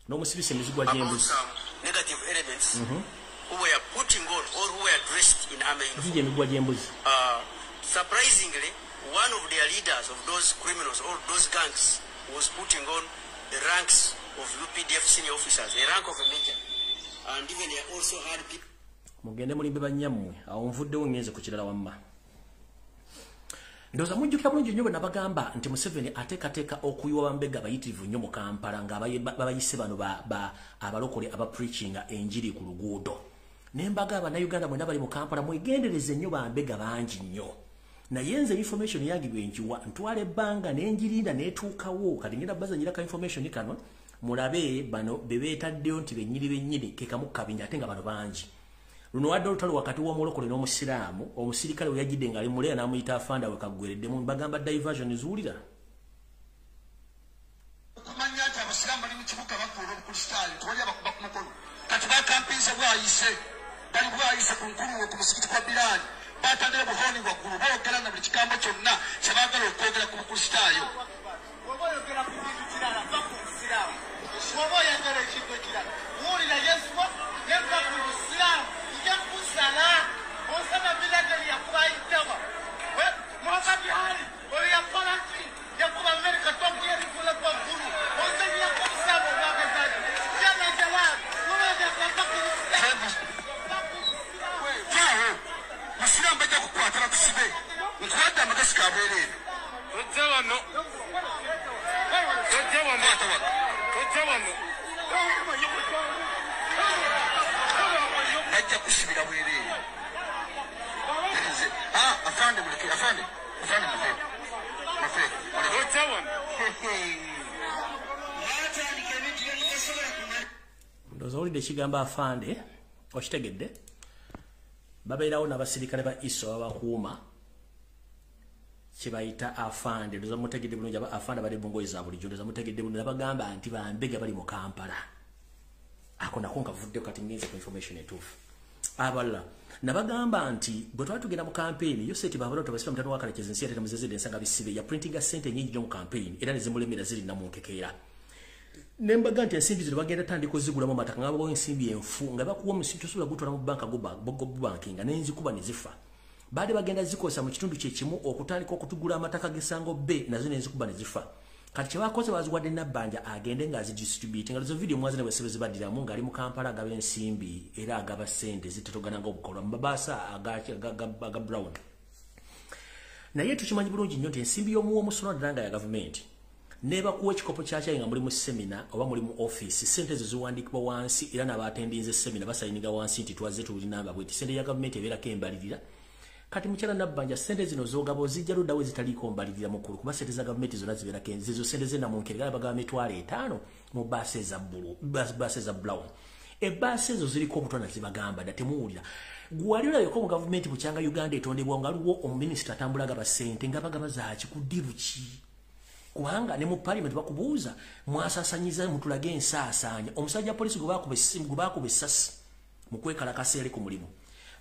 N'omusibisa emizigwa about gy'embuzi. some negative elements who were putting on or who were dressed in army uniform. Gigi emigwa gy'embuzi. Surprisingly, one of their leaders of those criminals or those gangs was putting on the ranks of UPDF senior officers, a rank of a major. And even they also had people. Mugende mulimbe bannyammwe. Awo nvuddewo, ngenze ku kirala. Wamma ndowooza mujjukira bulungi nnyo bwe nabagamba nti Museveni ateekateeka okuyiwa bambega bayitirivu nnyo mu Kampala, nga babayise bano abalokole abapreachinga enjiri ku luguudo. Ne mbaga Abannayuganda mwena bali mu Kampala, mwegendereze nnyo, bambega bangi nnyo. Naye nze information yange bwenjiwa ntwala ebbanga nenjirinda netuukawo. Kati ngenda bazanyira ka information kano, mulabe bano be beetaddeyo nti bennyini bennyini ke kamu kabinja, ate nga bano bangi. Luno wadde olutalo wakati w'omulokole n'omusiraamu, omusirikale we yajjidde ng'ali muleya n'amuyita afanda, we kaggwereddemu. Bagamba diversion zuwulira. Okumanya nti abasiraamu bali mu kibuga bafuula obukristaayo, tewali abakuba ku mukono. Kati bakampinze Bwayise, bali Bwayise ku nkuluwe ku musikiti kwa Biraani, batandira buhooni waggulu, boogera na buli kigambo kyonna kyebaagala okwogera ku bukristaayo. Oba oyogera ku kintu kirala, va ku busiraamu. Oba oyagala ekintu ekirala, wuulira Yesu, neva ku busiraamu, nja kusala osama biladeni yakuba ayitawa Muhammad Ali oyo yakola ki? Yakuba Amerika tokierikula kwaggulu osanyako obusiraamu obwagezaki jana jalal obaga va ku busiraamu, va ku busiraamu. Vaawo musiraamu, bajja kukwata bakusibe. Nkuwadde amagezi ga bwereere. Tojja wano. Tojja wano. Kwata wano. Tojja wano. Bajja kusibira bwereere. Nze ah, afande muleke, afande, afande muve, muve, muleke. Tojja wano. Baatandika ebintu byemutasobola kumala. Ndowooza owulidde ekigambo afande, okitegedde. Babeerawo n'abasirikale ba ISO ababakuuma kyebayita afande. Ndowooza mutegedde bulungi. Aba afande bali mu ngoye za bulijjo. Ndowooza mutegedde bulungi. Nabagamba nti bambega bali mu Kampala. Ako nako nkavuddeyo. Kati ngenze ku information entuufu. Abalala nabagamba nti bwe twali tugenda mu campaign, Yoseti Babaloto basiba mutano wa Kalekezi ensi yatera muzezedde ensanga bisibe, ya printinga sente nyingi nnyo mu campaign era ne zimulemera ziri namunkekeera. Ne mbaga nti ensimbi zino bagenda tandika ozigulamu amataka nga babawo ensimbi enfu, nga bakuwa omusimbi tosobola gutwala mu banka go bankinga n'enzikuba ne zifa. Baali bagenda zikosa mu kitundu kye kimu okutandika okutugula amataka g'essango B, nazo n'enzikuba ne zifa. Kati kye bakoze, baziwadde Nabbanja agende ng'azidistribute, nga zo video mwazina bwe zibaddiramu ng'ali mu Kampala agaba ensimbi era agaba ssente zitetogana ng'obukolwa mu mabaasa aga brown. Naye tukimanyi bulungi nnyo nti ensimbi y'omuwa omusolo, ddala nga ya gavumenti, nebakuwa ekikopo kya kyayi nga muli mu semina oba muli mu office, sente ezo ziwandiikibwa wansi era n'abatendinze semina basayininga wansi nti twazze tulinamba bweti. Sente ya gavumenti ebeerako embalirira. Kati mukyala Nabbanja, sente zino zogaba ozijja luddawo ezitaliiko mbalirira mukulu? Kuba sente za gavumenti zonna zibeerako zizo sente zenamunkerera bagaba 50,000 mu baasi eza bbulu, baasi eza brown. Ebbaasi ezo ziriko obutwana, zibagamba dda temuwulira. Gwali olabeko mu gavumenti bukyanga Uganda etondebwa nga waliwo omuminisita atambula agaba sente, nga bagaba zaaki, ku ddiru ki? Kubanga ne mu parliament bakubuuza, mwasaasanyiza, mutulage ensaasaanya. Omusajja polisi gwe baakuba essasi mu kwekalakasa eri ku mulimu,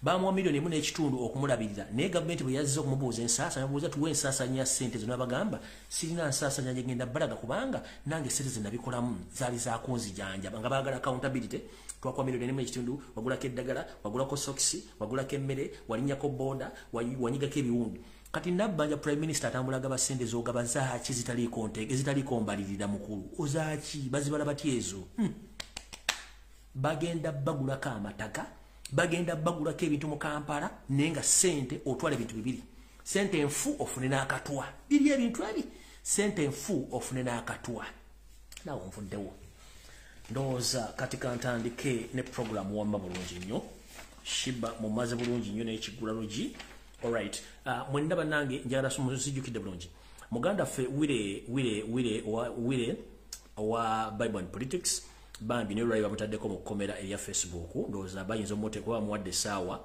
bamuwa 1.5 miliyoni okumulabirira, naye gavumenti bwe yazze okumubuuza ensaasanya, babuuza tuwe ensaasanya ya ssente zino, bagamba sirina nsaasanya gyegenda balaga kubanga nange ssente ze nabikolamu zaali zakunzijanjaba, nga baagala accountability. Twakuwa 1.5 miliyoni, wagulako eddagala, wagulako sokisi, wagulako emmere, walinnyako boda, wanyigako ebiwundu. Kati Nabbanja, prime minister atambula agaba ssente, z'ogaba zaaki zitaliiko nteeke, ezitaliiko mbalirira mukulu? Ozaaki bazibala batya ezo? Bagenda bagulako amataka, bagenda bagulako ebintu mu Kampala, naye nga ssente otwala ebintu bibiri: sente enfu ofune n'akatwa. Biri ebintu ebi, sente enfu ofune n'akatwa. Naawe nvuddewo. Ndowooza kati kantandike ne program. Wamma bulungi nnyo, Shiba mumaze bulungi nnyo n'ekigula lugi. Alright, mwenna bannange, njagala muzijjukidde bulungi muganda ffe Wire, Wire, Wire owa Wire owa Bible and Politics. Bambi naye lwali bamutaddeko mu kkomera erya Facebook. Ndowooza bayinza omuteeka kuba bamuwadde essaawa,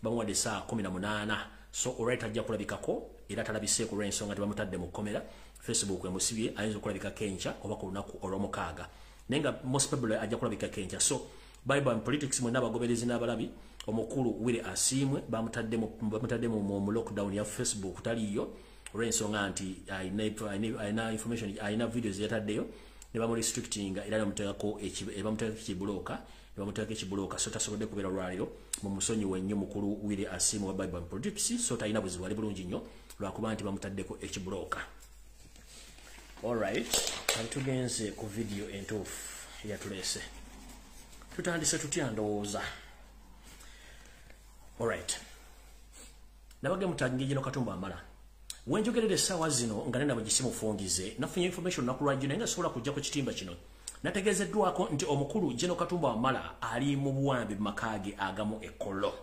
bamuwadde essaawa 18. So alright, ajja kulabikako era talabiseeko olw'ensonga tebamutadde mu kkomera, Facebook emusibye. Ayinza okulabikako enkya oba ku lunaku olwomukaaga, naye nga most probably ajja kulabikako enkya. So Bible and Politics, mwenna abagoberezi n'abalabi, omukulu Wire Asiimwe bamutadde mu lockdown ya Facebook, taliiyo olw'ensonga nti alina information, alina videos yataddeyo. Ne bamurestrictinga era bamuteekako ekibuloka, ne bamuteekako ekibuloka, so tasobodde kubeera olwaleero. Mu musonyiwe nnyo mukulu Willy Asimu wa Bible Projects, so talina buzibu, ali bulungi nnyo, lwakuba nti bamutaddeko ekibuloka. Alright, kati tugenze ku video entuufu eyatuleese. Tutandise tutya ndowooza? Alright. Nabage mutaginge General Katumba Wamala. Wenjogerera essaawa zino nga nena bwe gisimufungize, nafunye information olunaku lwajjo naye nga sobola kujja ku kitimba kino. Nategeezeddwako nti omukulu General Katumba Wamala ali mu buwambe mu maka ge agamu e Kololo.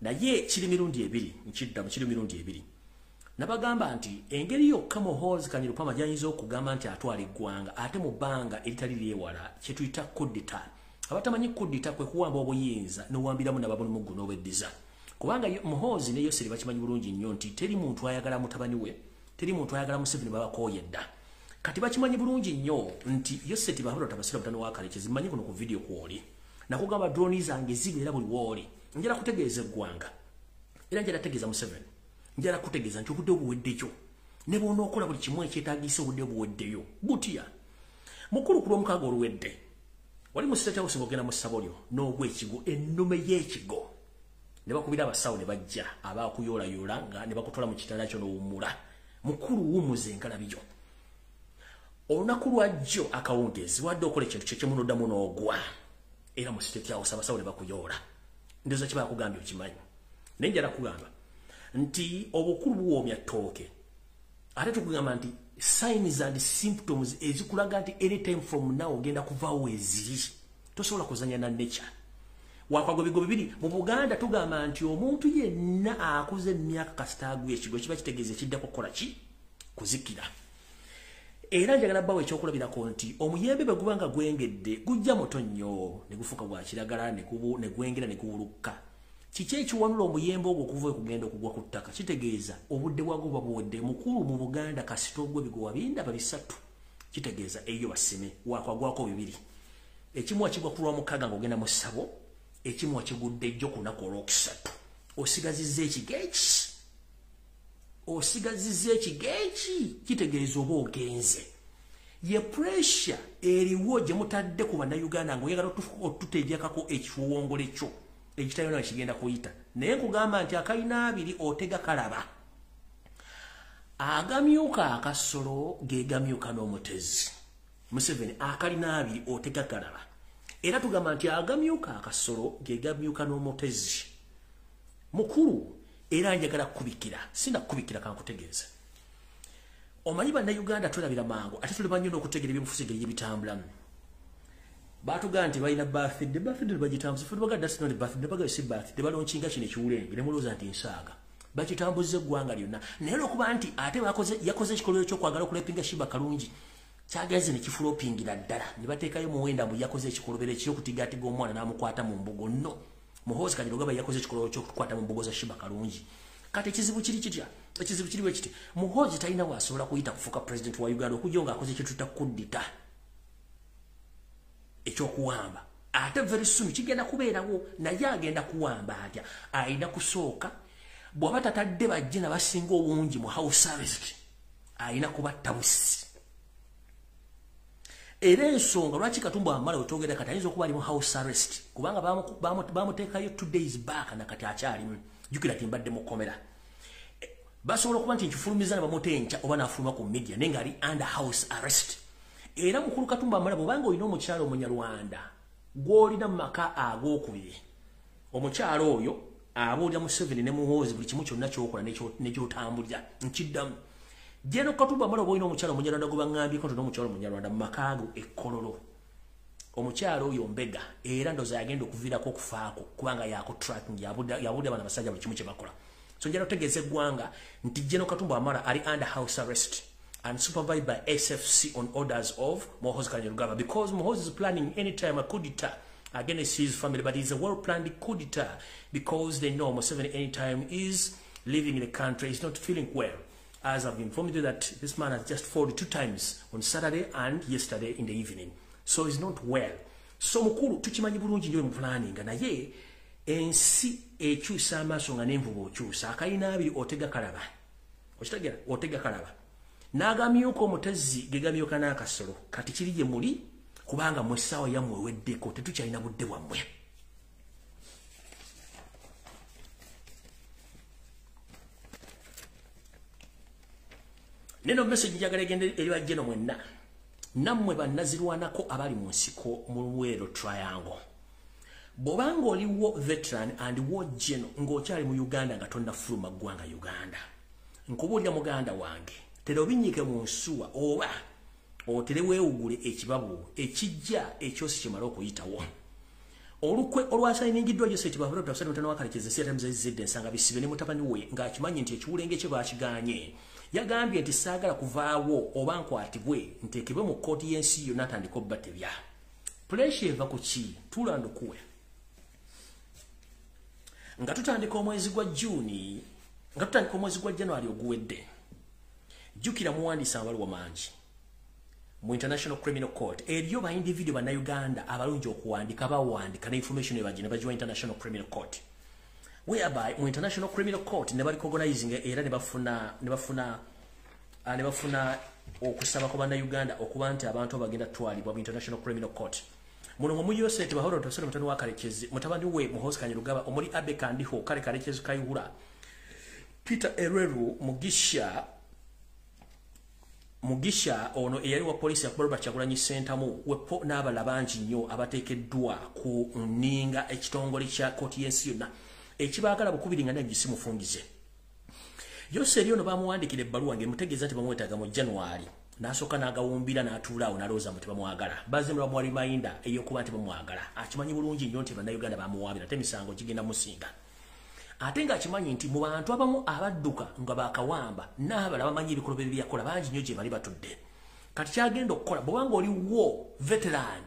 Naye kiri mirundi ebiri, nkiddamu, kiri mirundi ebiri. Nabagamba nti engeri yokka Muhoozi Kainerugaba gy'ayinza okugamba nti atwala eggwanga ate mu bbanga eritali lyewala kye tuyita coup d'état. Abatamanyi coup d'état kwe kuwamba obuyinza n'owambiramu n'ababulumuggu n'obweddiza. Kubanga Muhoozi ne Yoseri bakimanyi bulungi nnyo nti teri muntu ayagala mutabani we, teri muntu ayagala Museveni, babakooye dda. Kati bakimanyi bulungi nnyo nti Yoseri bahabula tabasira mutano wa Kalekezi, mmanyi kuno ku video kw'oli. Nakugamba drone zange zibeera buli w'oli. Njala kutegeeza eggwanga. Era njala kutegeeza Museveni. Njala kutegeeza nti obudde obuweddeyo. Ne bw'onookola buli kimu ekyetaagisa, obudde obuweddeyo. Butya. Mukulu, ku lwomukaaga oluwedde, wali mu State House ng'ogenda mu ssabo lyo n'ogwa ekigo, ennume y'ekigo. Ne bakubira abasawo ne bajja abakuyoolayoola nga ne bakutwala mu kitanda kyo n'owummula. Mukulu, wummuza engalabi yo. Olunaku lwajjo akawungeezi wadde okola ekintu kye kimu n'oddamu n'ogwa. Era mu State House abasawo ne bakuyoola. Ndowooza kye bakugambye okimanyi. Naye njala kugamba nti obukulu buwoomya ttooke. Ate tukugamba nti signs and symptoms ezikulaga nti anytime from now ogenda kuvaawo eziri. Tosobola kuzannya na nature. Wakagwa bigo bibiri mu Buganda tugamba nti omuntu yenna akuze emyaka kasita agwa ekigo kiba kitegeeza ekiddako kukola ki? Kuzikira. Era njagala bbawo ekyokulabirako nti omuyembe bwe guba nga gwengedde gujja muto nnyo ne gufuuka gwa kiragala ne gwengera ne guwulukka. Kiki ekiwanula omuyembe ogwo okuva okugenda okugwa ku ttaka? Kitegeeza obudde bwagwo buba buwedde. Mukulu, mu Buganda kasita ogwa ebigo wabindaba bisatu, kitegeeza eyo basime wakwagwako bibiri. Ekimu wakigwa ku Lwomukaaga ng'ogenda mu ssabo, ekimu wakigudde ejjo ku lunaku olwokusatu. Osigazizza ekigo eki? Osigazizza ekigo eki? Kitegeeza oba ogenze. Ye pressure eriwo gye mutadde ku Bannayuganda ng'oyagala otuteekako ekiwongole kyo ekitalina kigenda kuyita. Naye nkugamba nti akalina abiri otega kalaba. Agamyuka akasolo ge gamyuka n'omutezi. Museveni, akalina abiri otega kalaba. Era tugamba nti agamyuka akasolo ge gamyuka n'omutezi. Mukulu, era njagala kukubikira, sina kukubikira, kankutegeeza. Omanyi Bannayuganda tulabira mangu ate tuli nnyo n'okutegeera ebyobufuzi engeri gye bitambulamu. Baatugamba nti balina birthday, birthday bagitambuza. Ffe tubagamba that's not a birthday, bagamba si birthday, balaunchinga kino ekiwulenge ne mulowooza nti nsaaga. Bakitambuza eggwanga lyonna. Naye olw'okuba nti ate bakoze yakoze ekikolwa eky'okwagala okurapinga Sheebah Kalungi, kyagenze ne kiflopingira ddala. Ne bateekayo Muwenda mbu yakoze ekikolobero eky'okutigaatiga omwana n'amukwata mu mbugo. No. Muhoozi Kainerugaba yakoze ekikolwa eky'okukwata mu mbugo za Sheebah Kalungi. Kati ekizibu kiri kitya? Ekizibu kiri bwe kiti. Muhoozi talina bw'asobola kuyita kufuuka president wa Uganda okujja ng'akoze kye tuyita coup d'état ekyokuwamba. Ate very soon kigenda kubeerawo, naye agenda kuwamba atya? Alina kusooka bw'aba tatadde bajje n'abasinga obungi mu house arrest, alina kubatta busi. Era ensonga lwaki Katumba Wamala wetwogera kati ayinza okuba ali mu house arrest, kubanga bamuteekayo 2 days back na kati akyalimu. Jjukira nti mbadde mu kkomera. Basobola okuba nti nkifulumiza ne bamuta enkya oba n'afuluma ku media, naye ng'ali under house arrest. Era mukulu Katumba Wamala, bw'obanga olina omukyala Omunyarwanda gw'olina mu maka agookubiri, omukyala oyo abuulira Museveni ne Muhoozi buli kimu kyonna ky'okola ne ky'otambulira. Nkiddamu, General Katumba Wamala, oba olina omukyala Omunyarwanda gwe baŋŋambyeko nti n'omukyala Omunyarwanda mu maka ago e Kololo, omukyala oyo mbega, era ndowooza yagenda okuviirako okufaako kubanga yakutracking, yabuulira bano abasajja buli kimu kye bakola. So njagala otegeeza eggwanga nti General Katumba Wamala ali under house arrest and supervised by SFC on orders of Muhoozi Kainerugaba, because Muhoozi is planning anytime a coup d'etat against his family, but it's a well-planned coup d'etat because they know Museveni anytime is leaving the country, is not feeling well. As I've informed you that this man has just fallen two times, on Saturday and yesterday in the evening. So he's not well. So mukulu, tukimanyi bulungi nnyo mu planning, naye ensi ekyusa amaaso nga n'envuba okyusa. Akalina abiri otega kalaba. Okitegeera? Otega kalaba. N'agamyuka omutezi ge gamyuka n'akasolo. Kati kiri gye muli kubanga mu ssaawa yammwe eweddeko, tetukyalina budde bwammwe. Neno message njagala egende eri bajjeno mwenna. Nammwe bannazirwanako abali mu nsiko mu Luweero Triangle. Bw'obanga oli war veteran and war general ng'okyali mu Uganda nga tonnafuluma ggwanga Uganda, nkubuulira muganda wange, tera obinyike mu nsuwa oba otere weewugule ekibabu ekijja ekyosi kimale okuyitawo. Olukwe olwasayiningiddwa Joseph Bavulo Tafsani mutano wa Kalekezi CTMZZ Nsanga Bisibe ne mutabani we ng'akimanyi nti ekiwulenge kye bakigaanye, yagambye nti saagala kuvaawo oba nkwatibwe nteekebwe mu kkooti y'ensi yonna atandika obbatebya. Pressure eva ku ki? Tulandukuwe. Nga tutandika omwezi gwa Juni, nga tutandika omwezi gwa January oguwedde, jjukira muwandiisa amabaluwa mangi mu International Criminal Court. Eriyo ba individual bannayuganda abalungi okuwandika, bawandika ne information ebagina bagiwa International Criminal Court, whereby mu International Criminal Court ne barecognizing era ne bafuna okusaba kwa bannayuganda okuba nti abantu abagenda twalibwa mu International Criminal Court. Muno mu Yosef Bahoro Tosero mutano wa Kalekezi, mutabani we Muhoozi Kainerugaba, omuli Abe Kandiho, Kale Kalekezi Kayihura, Peter Ereru Mugisha ono eyali wa polisi ya Robert Kyagulanyi Ssentamu wepo n'abalala bangi nnyo abateekeddwa ku nninga ekitongole kya kkooti y'ensi yonna ekibaagala bukubiri nga nabyo mufungize. Yoseri ono bamuwandiikira ebbaluwa ng'emutegeeza nti bamwetaaga mu January, n'asooka n'agawumbira n'atuula awo n'alowooza mbu tebamwagala. Bazze bamuwa reminder ey'okuba nti bamwagala. Akimanyi bulungi nnyo nti bannayuganda bamuwaabira ate emisango gigenda musinga. Ate ng'akimanyi nti mu bantu abamu abadduka nga bakawamba n'abalala bamanyi ebikolwa bye byakola bangi nnyo gye bali batudde. Kati kyagenda okukola bw'obanga oli war veteran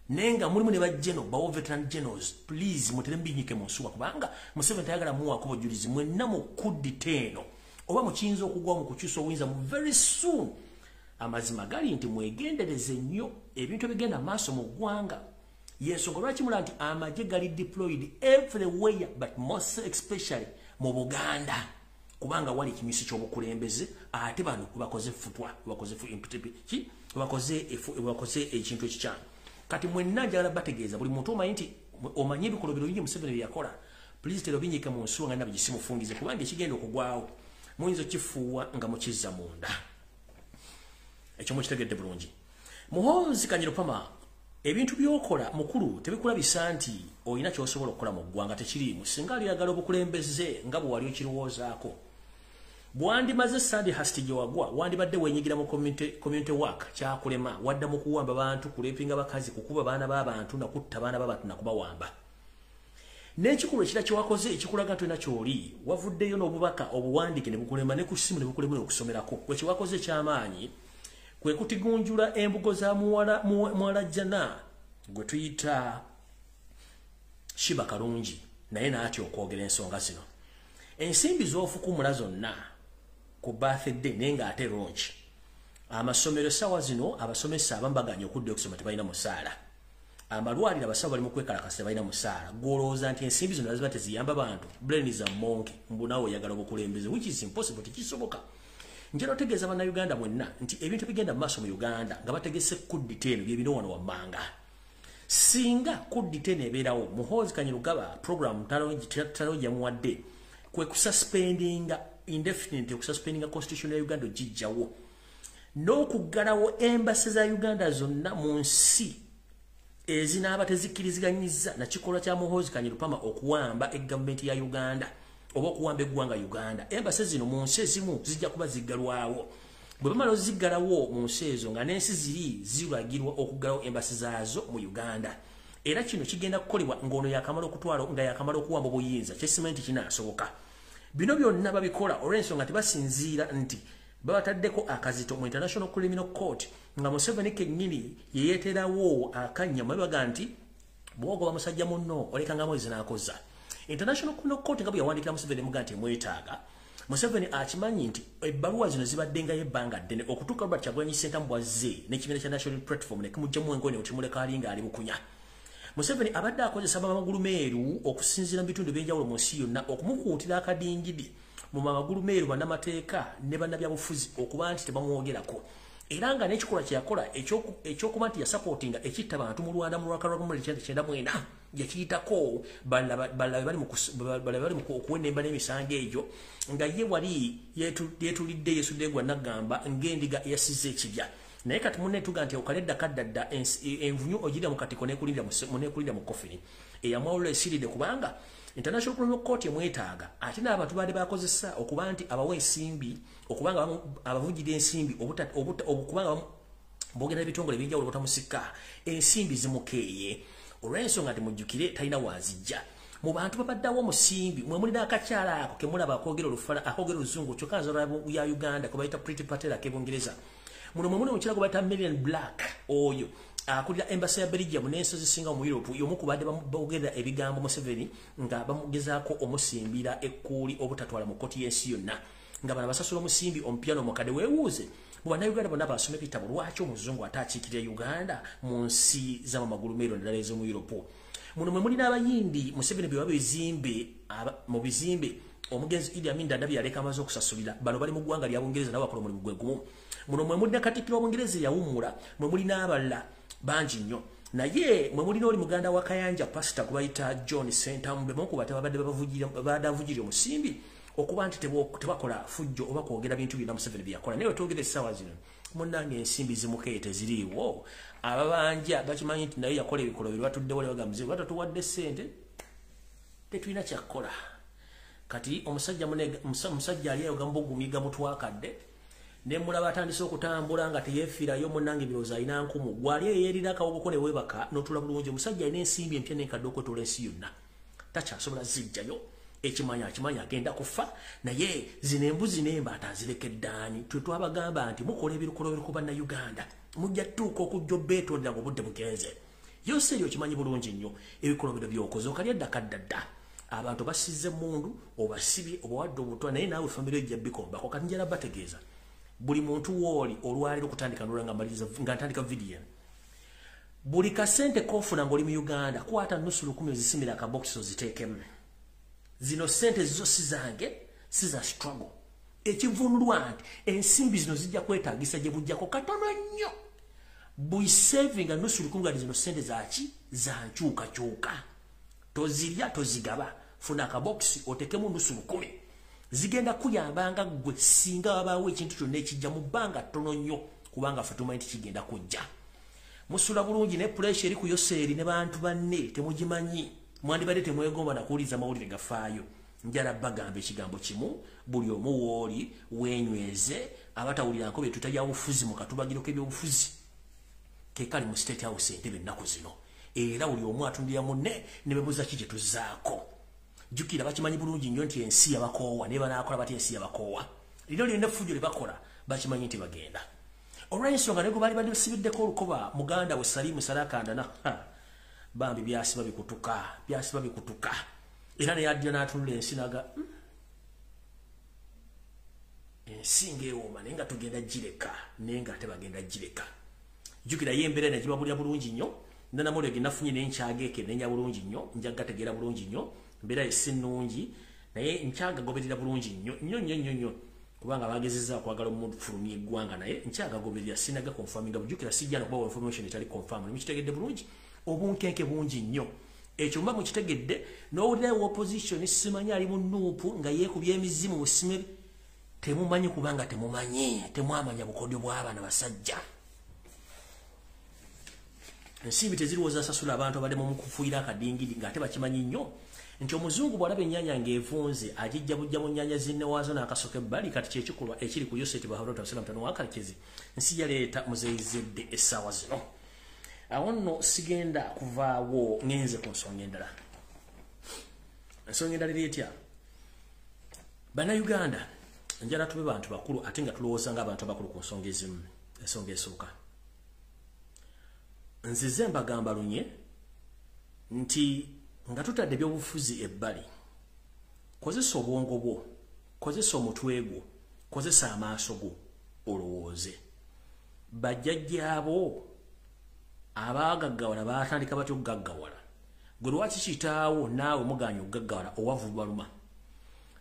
naye nga mulimu ne ba general, ba war veteran generals, please mutere mbinyike mu nsuwa kubanga Museveni tayagala muwaako bujulizi. Mwenna mu kuddita eno oba mukiyinza okugwa mu kukyusa obuyinza mu very soon. Amazima gali nti mwegendereze nnyo ebintu ebigenda maaso mu ggwanga. Yensonga lwaki mulaba nti amagye gali deployed everywhere but most especially mu Buganda, kubanga wali ekinyusi ky'obukulembeze ate bano bakoze futwa, bakoze ekintu ekikyamu. Kati mwenna njagala bategeeza buli muntu omanyi nti omanyi ebikolobero bingi Museveni bye yakola, please tera obinyike mu nsuwa nga nabyo gisimufungize kubanga ekigenda okugwawo muyinza okifuuwa nga mukizza munda. Ekyo mukitegedde bulungi. Muhoozi Kainerugaba, ebintu by'okola mukulu tebikulabisa nti olina ky'osobola okukola mu ggwanga, tekiriimu. Singa alyagala obukulembeze nga bwe wali okirowoozaako, bwandimaze Sandhurst gye wagwa, wandibadde weenyigira mu community work, kyakulema wadda mu kuwamba bantu, kulepinga bakazi, kukuba baana b'abantu na kutta baana b'abantu na kubawamba. N'ekikolwa ekirala kye wakoze ekikulaga nti olina ky'oli, wavuddeyo n'obubaka obuwandiike ne bukulema ne ku ssimu ne bukulema okusomerako. Kwe kye wakoze eky'amaanyi kwe kutigunjula embugo za muwala jjana gwe tuyita Shiba Kalungi, naye n'atya okwogera ensonga zino. Ensimbi z'ofukumula zonna ku birthday naye ng'ate launch. Amasomero essaawa zino abasomesa abamu baganye okudda okusoma tebalina musaala. Amalwaliro abasawo bali mu kwekalakasa tebalina musaala. Gw'olowooza nti ensimbi zino ziba teziyamba bantu, brain is a monkey, mbu naawe oyagala obukulembeze, which is impossible, tekisoboka. Njagala otegeeza bannayuganda mwenna nti ebintu ebigenda mu maaso mu Uganda nga bategese kuddita eno bye bino wano wammanga. Singa kuddita eno ebeerawo, Muhoozi Kainerugaba program talo gyamuwadde kwe kususpendinga indefinite, okususpendinga constitution ya Uganda ogijjawo n'okuggalawo embassy za Uganda zonna mu nsi ezinaaba tezikkiriziganyizza na kikolwa kya Muhoozi Kainerugaba okuwamba egavumenti ya Uganda oba okuwamba eggwanga Uganda. Embassy zino mu nsi ezimu zijja kuba ziggalwawo. Bwe bamala oziggalawo mu nsi ezo nga n'ensi ziri ziragirwa okuggalawo embassy zaazo mu Uganda. Era kino kigenda kukolebwa ng'ono yakamala okutwala nga yakamala okuwamba obuyinza, kyesimanyi nti kinaasoboka. Bino byonna babikola olw'ensonga tebasinziira nti babataddeko akazito mu International Criminal Court nga Museveni kennyini yeyeeterawo akannya mwebaga nti bw'ogoba musajja munno olekanga mwezi n'akoza. International Criminal Court nga bwe yawandiikira Museveni emuga nti emwetaaga, Museveni akimanyi nti ebbaluwa zino zibaddengayo ebbanga ddene okutuuka Robert Kyagulanyi Ssentamu bw'azze n'ekibiina kya National Platform ne kimuggyamu engoye ne kimuleka alinga ali bukunya. Museveni abadde akozesa amagulu meeru okusinziira mu bitundu eby'enjawulo mu nsi yonna okumukuutira akadingidi mu magulu meeru bannamateeka ne bannabyabufuzi okuba nti tebamwogerako. Era nga n'ekikolwa kye yakola ekyokuba nti yasapootinga ekitta bantu mu Rwanda mu lwaka lwa 1994 yakiyitako, balabe bali mu okuwenemba n'emisango egyo nga ye wali yeetulidde yesudde gwa naggamba ng'endiga eyasize ekibya. Naye kati munne tuga nti okaledda kaddadda envunyu ogirya mu katiko n'ekulinda mu kofini eyamwawula esiridde, kubanga International Criminal Court emwetaaga ate n'abantu baali bakozesa okuba nti abawa ensimbi, okubanga abavujjira ensimbi, okubanga boogera ebitongole ebyenjawulo batamusika ensimbi zimukeeye olw'ensonga nti mujjukire talina waazijja. Mu bantu babaddawo omusimbi mwe muli n'akakyala ako ke mulaba akoogera akoogera oluzungu kyokka nzalwa ya Uganda ke bayita Priti Patel ak'Ebungereza. Muno mwe muli omukyala gwe bayita Marian Black, oyo akulira embassy ya Belgium n'ensi ezisinga mu Europe, y'omu ku badde boogera ebigambo Museveni nga bamugezaako omusimbira ekkuuli obutatwala mu kkooti y'ensi yonna, nga bano basasula omusimbi omupya n'omukadde. Weewuuze mu Bannayuganda bonna basoma ebitabo, lwaki omuzungu ate akiikirira Uganda mu nsi z'amagulu meeru naddala ez'omu Europe? Muno mwe muli n'Abayindi Museveni bye bizimbe mu bizimbe omugenzi Idi Amin Dada bye yaleka amaze okusasulira. Bano bali mu ggwanga lya Bungereza nabo bakola omulimu gwe gumu. Muno mwe muli ne Katikkiro wa Bungereza eyawummula, mwe muli n'abalala bangi nnyo. Naye mwe mulina oli muganda wa Kayanja pasita gwe bayita John Ssentamu, be ku batabadde badavugirira omusimbi okuba nti tebakola fujjo oba kwogera bintu byonna Museveni bye yakola. Naye wetwogera essaawa zino munnange ensimbi zimukeeye teziriiwo. Ababanja bakimanyi nti naye yakola ebikolobero, batuddewo ne bagamba Muzeeyi batatuwadde ssente tetulina kyakukola. Kati omusajja ali eyo gambugumiga mutwakadde ne mulaba atandise okutambula nga teyeefiirayo. Munnange ebirowoozo alina nkumu, gwali eyeerira akawogoko ne weebaka n'otula bulungi. Omusajja alina ensimbi empya n'enkadde okwetoola ensi yonna, takyasobola zijjayo. Ekimanya akimanya agenda kufa, naye zino embuzi n'embaata azirekedde ani? Twe twabagamba nti mukola ebikolobero ku Bannayuganda, mujja ttuuka okujja obbeetondera ng'obudde bugenze. Yose eryo okimanyi bulungi nnyo ebikolobero by'okoze okalya dda kaddadda. Abantu basize emmundu, obasibye, obawadde obutwa, naye naawe famire ejja bikombako. Kati njala bategeeza buli muntu wooli olwaliro okutandika nolwa nga mmaliriza nga ntandika vidiyo eno, buli kasente k'ofuna ng'oli mu Uganda, kwata 50 ozisimira akabokisi oziteekemu. Zino sente zo si zange, si za struggle. Ekivunulwa nti ensimbi zino zijja kwetaagisa gye bujjako katono nnyo. Buisavinga 50 nga zino sente zaki za nkyukakyuka, tozirya, tozigaba. Funa akabokisi otekemu 50, zigenda kuyambanga ggwe singa wabaawo ekintu kyonna ekijja mu bbanga ttono nnyo, kubanga ffe tumanyi nti kigenda kujja. Musula bulungi ne pressure eri ku Yoseeri ne bantu banne temugimanyi. Mwandibadde temwegomba nakuwuliriza mawulire gafaayo. Njala bagamba ekigambo kimu, buli omu wooli weenyweze. Abatawulira nko bye byabufuzi mu katubagiro k'ebyobufuzi ke kali mu State House Entebe ennaku zino, era buli omu atundira munne ne bebuuza ki kye tuzzaako. Jjukira bakimanyi bulungi nnyo nti ensi yabakoowa, naye banaakola batya? Ensi yabakoowa. Lino lyonna effujjo lye bakola bakimanyi nti bagenda olw'ensonga ne gwe baali basibiddeko olukoba muganda we Salimu Salakandana bambi byasiba bikutuka, byasiba bikutuka, era naye addira n'atunula ensi naga ensi ng'ewooma, naye nga tugenda gireka, naye nga ate bagenda gireka. Jjukira ye embeera nagibabulira bulungi nnyo nanamulege nafunye nenkyageekenneenya bulungi nnyo, njagategeera bulungi nnyo. Mbeera ye si nnungi, naye nkyagagoberera bulungi nnyo nnyo nnyo nnyo nnyo, kubanga bagezezza okwagala omufulumya eggwanga, naye nkyagagoberera, sinaga confirminga. Bujjukira sijja nakubawa information etali confirm. Mukitegedde bulungi, obunkenke bungi nnyo. Ekyo mba mukitegedde n'owulirayo opposition simanyi ali mu NUP nga yeekubya emizimu busime, temumanyi, kubanga temumanyi, temwamanya bukodyo bw'abaana basajja. Ensimbi teziriwo zasasula abantu abadde mu kufuuyira akadingidi, ng'ate bakimanyi nnyo nti omuzungu bw'alaba ennyaanya ng'evunze agijja bujja mu nnyanya zinne waazo n'akasoka ebbali. Kati kyekikolwa ekiri ku Yoseti Baharota nsi yaleeta muzeyizedde essaawa zino. Awo nno sigenda kuvaawo ngenze ku nsonga endala. Ensonga endala eri etya? Bannayuganda, njala tube bantu bakulu ate nga tulowooza ng'abantu abakulu ku nsonga ezimu. Ensonga esooka, nzize mbagamba lunye nti nga tutadde ebyobufuzi ebbali, kozesa obwongo bwo, kozesa omutwe gwo, kozesa amaaso go, olowooze. Bajjajjaabo abaagaggawala baatandika batya okugaggawala? Gwe lwaki kitaawo naawe muganya okugaggawala owavu baluma?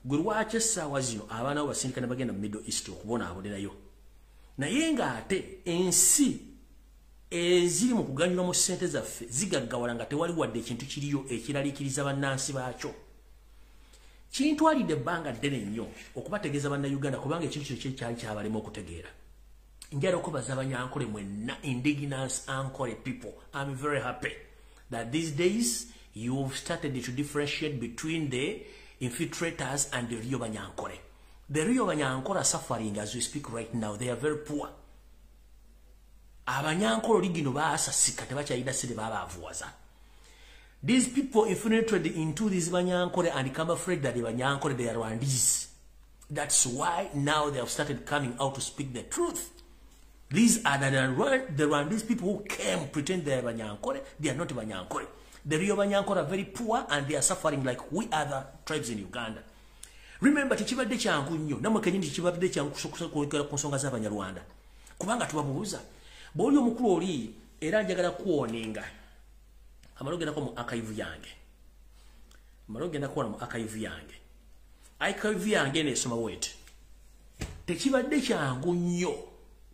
Gwe lwaki essaawa zino abaana bo basindika ne bagenda mu Middle East okubonaabonerayo? Naye ng'ate ensi eziri mu kuganyulwa mu ssente zaffe zigaggawala nga tewali wadde ekintu kiriyo ekiraliikiriza bannansi baakyo. Kintwalidde ebbanga ddene nnyo okubategeeza Bannayuganda, kubanga ekintu kino kyali kyabalema okutegeera. Njagala okubaza Abanyankole mwenna, indigenous Ankole people. I'm very happy that these days you've started to differentiate between the infiltrators and the real Banyankole. The real Banyankole are suffering as we speak right now. They are very poor. Abanyankole original baasasika, tebakyalina ssente, babaavuwaza. These people infiltrated into these Banyankole and become afraid that the Banyankole, they are Rwandese. That's why now they have started coming out to speak the truth. These are the Rwandese people who came pretend they are Banyankole. They are not Banyankole. The real Banyankole are very poor and they are suffering like we other tribes in Uganda. Remember, tekibadde kyangu nnyo nammwe kenyini, tekibadde kyangu kwogera ku nsonga z'Abanyarwanda, kubanga tubabuuza bw'oli omukulu oli. Era njagala kuwoninga amala ogendako mu archive yange, amala ogenda kuwona mu archive yange. Archive yange eno esoma bweti: tekibadde kyangu nnyo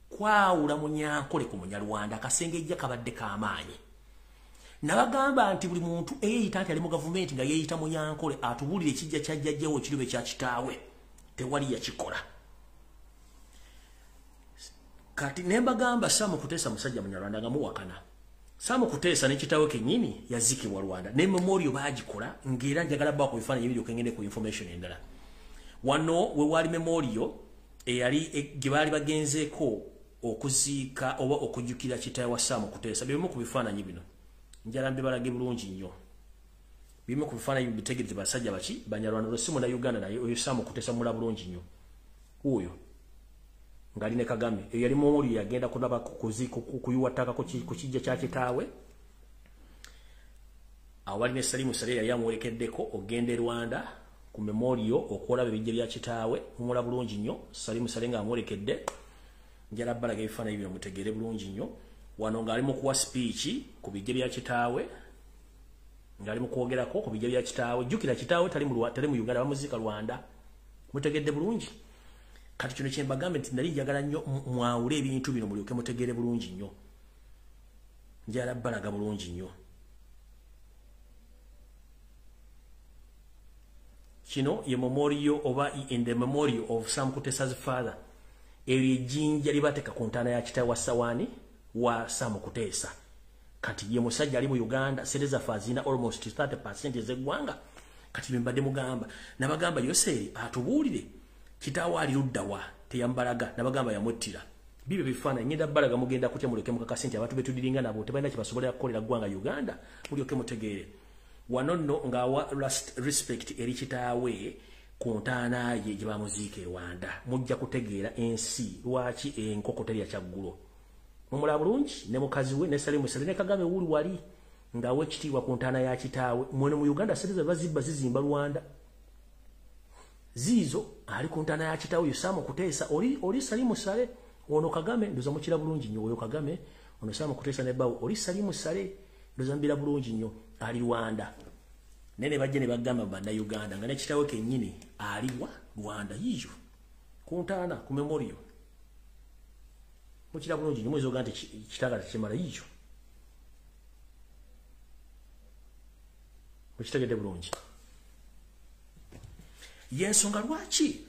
kwawula Munyankole ku Munyarwanda. Akasengejja kabadde k'amaanyi. Nabagamba nti buli muntu eyeeyita nti ali mu gavumenti nga yeeyita Munyankole atubuulire ekijja kya jjajjawe ekiribe kya kitaawe. Tewali yakikola. Kati ne mbagamba Sam Kutesa musajja Munyarwanda nga muwakana. Sam Kutesa ne kitaawe kennyini yazikibwa Rwanda, ne memorial baagikola. Ng'era njagala bba ku bifaananyi ebiri okengende ku information endala. Wano we wali memorial eyali gye baali bagenzeeko okuziika oba okujjukira kitaawe wa Sam Kutesa. Bimu ku bifaananyi bino njala mbibalage bulungi nnyo. Bimu ku bifaananyi bitegereze basajja baki Banyarwanda, si Munnayuganda. Naye oyo Sam Kutesa mula bulungi nnyo, oyo ng'ali ne Kagame. Eyo yali memorial, yagenda kulaba kuyiwa ttaka ku kijja kya kitaawe. Awo bali ne Salimu Saleh, yali amuwerekeddeko ogenda e Rwanda ku memorial okulaba ebijja bya kitaawe. Mumula bulungi nnyo Salimu Saleh ng'amuwerekedde. Njala balaga ebifaananyi bino mutegeere bulungi nnyo. Wano ng'ali mu kuwa speech ku bijja bya kitaawe, ng'ali mu kwogerako ku bijja bya kitaawe. Jjukira kitaawe tali mu Uganda, bamuziika Rwanda. Mutegedde bulungi? Kati kino kye mbagambe nti nali njagala nnyo mwawule ebintu bino mulyoke mutegeere bulungi nnyo. Njala balaga bulungi nnyo. Kino ye memorial oba in the memorial of Sam Kutesa's father. Eryo ejjinja libateeka ku ntaana ya kitaawe wa Sawani wa Sam Kutesa. Kati ye musajja ali mu Uganda, sente zaffe azina almost 30% ez'eggwanga. Kati bye mbadde mugamba, nabagamba Yoseri atubuulire kitaawe ali luddawa, teyambalaga. Nabagamba yamuttira. Bibyo bifaananyi ngenda balaga, mugenda kutya mulyoke mukakase nti abantu betudiringa nabo tebalina kye basobolera kukolera ggwanga Uganda. Mulyoke mutegeere. Wano nno ng'awa last respect eri kitaawe ku ntaana ye gye bamuziika e Rwanda. Mujja kutegeera ensi lwaki enkoko terya kyaggulo. Mumulaba bulungi ne mukazi we ne Salimu Saleh ne Kagame wuli wali ng'awa ekitiibwa ku ntaana ya kitaawe. Mwene mu Uganda sente ze bazibba zizimba Rwanda. Ziizo ali ku ntaana ya kitaawe yo Sam Kutesa, oli Salimu Saleh, ono Kagame. Ndoza mukira bulungi nnyo oyo Kagame, ono Sam Kutesa ne bawo oli Salimu Saleh. Ndoza mbira bulungi nnyo ali Rwanda. Nene bajje ne bagamba Bannayuganda nga ne kitaawe kennyini aliwa Rwanda, yiyo ku ntaana ku memorial. Mukira bulungi nnyo, muyinza ogamba nti kitaaga tekimala. Yiyo, mukitegedde bulungi? Yensonga lwaki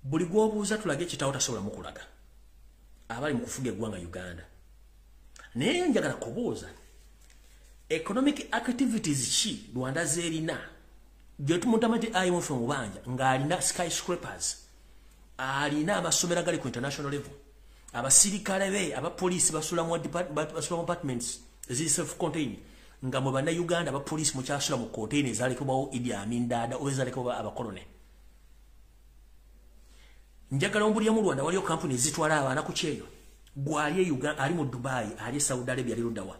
buli gw'obuuza tulage ekitaawo tasobola mukulaga, abali mu kufuga eggwanga Uganda. Naye njagala kubuuza, economic activities ki Rwanda zerina gyetumutama nti IMF mubanja, ng'alina skyscrapers, alina amasomero agali ku international level, abasirikale be abapoliisi basula mu apartments eziri self contained, nga mwe Bannayuganda abapoliisi mukyasula mu container ezalekebwawo Idi Amin Dada oba ezalekebwawo abakolone? Njagala ombulya, mu Rwanda waliyo kampuni ezitwala abaana ku kyeyo? Gwali e Uganda, ali mu Dubai, ali e Saudi Arabia, ali luddawa?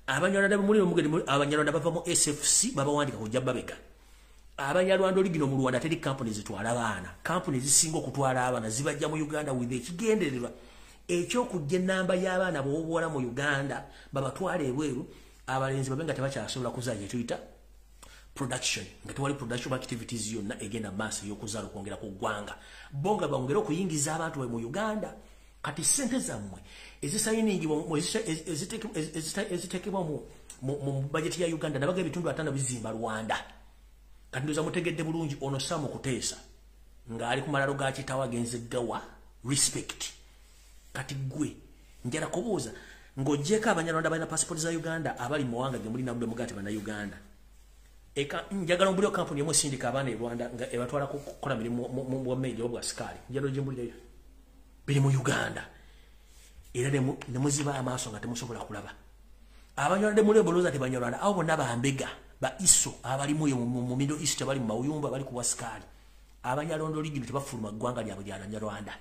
Abanyarwanda muli omugedi, Abanyarwanda bava mu SFC babawandika kujja babega. Abanyarwanda oligino mu Rwanda teri kampuni zitwala abaana. Kampuni zisinga okutwala abaana zibajja mu Uganda with ekigendererwa ekyokujja ennamba y'abaana b'obuwala mu Uganda babatwala ebweru, abalenzi babe nga tebakyasobola kuzaala, gyetuyita production, nga tewali production activities yonna egenda maaso y'okuzaala okwongera ku ggwanga, bo nga bongere okuyingiza abantu mu Uganda. Kati ssente zammwe ezisayiningibwa eziteekebwa mu bajeti ya Uganda nabaga ebitundu 5 bizimba Rwanda. Kati ndoza mutegedde bulungi ono Sam Kuteesa ng'ali ku malalo ga kitaawe agenze gawa respect. Kati gwe njala kubuuza ng'oggyeko Abanyarwanda balina passport za Uganda abali mu mawanga ge mulina mugati bana Uganda. Eka njagala mbulire kampuni emu esindika abaana e Rwanda nga ebatwala kukola mirimu mu bwammeeri oba bwasikaali, njagala ogimbulireyo biri mu Uganda era ne muziba amaaso nga temusobola kulaba. Abanyarwanda muli bolooza tebanyarwanda abo bonna bambega ba ISO abalimu mu Middle East, abali mu mawuyumba, bali ku bwasikaali. Abanyarwanda oligino tebafuluma ggwanga lyabwe lya Banyarwanda.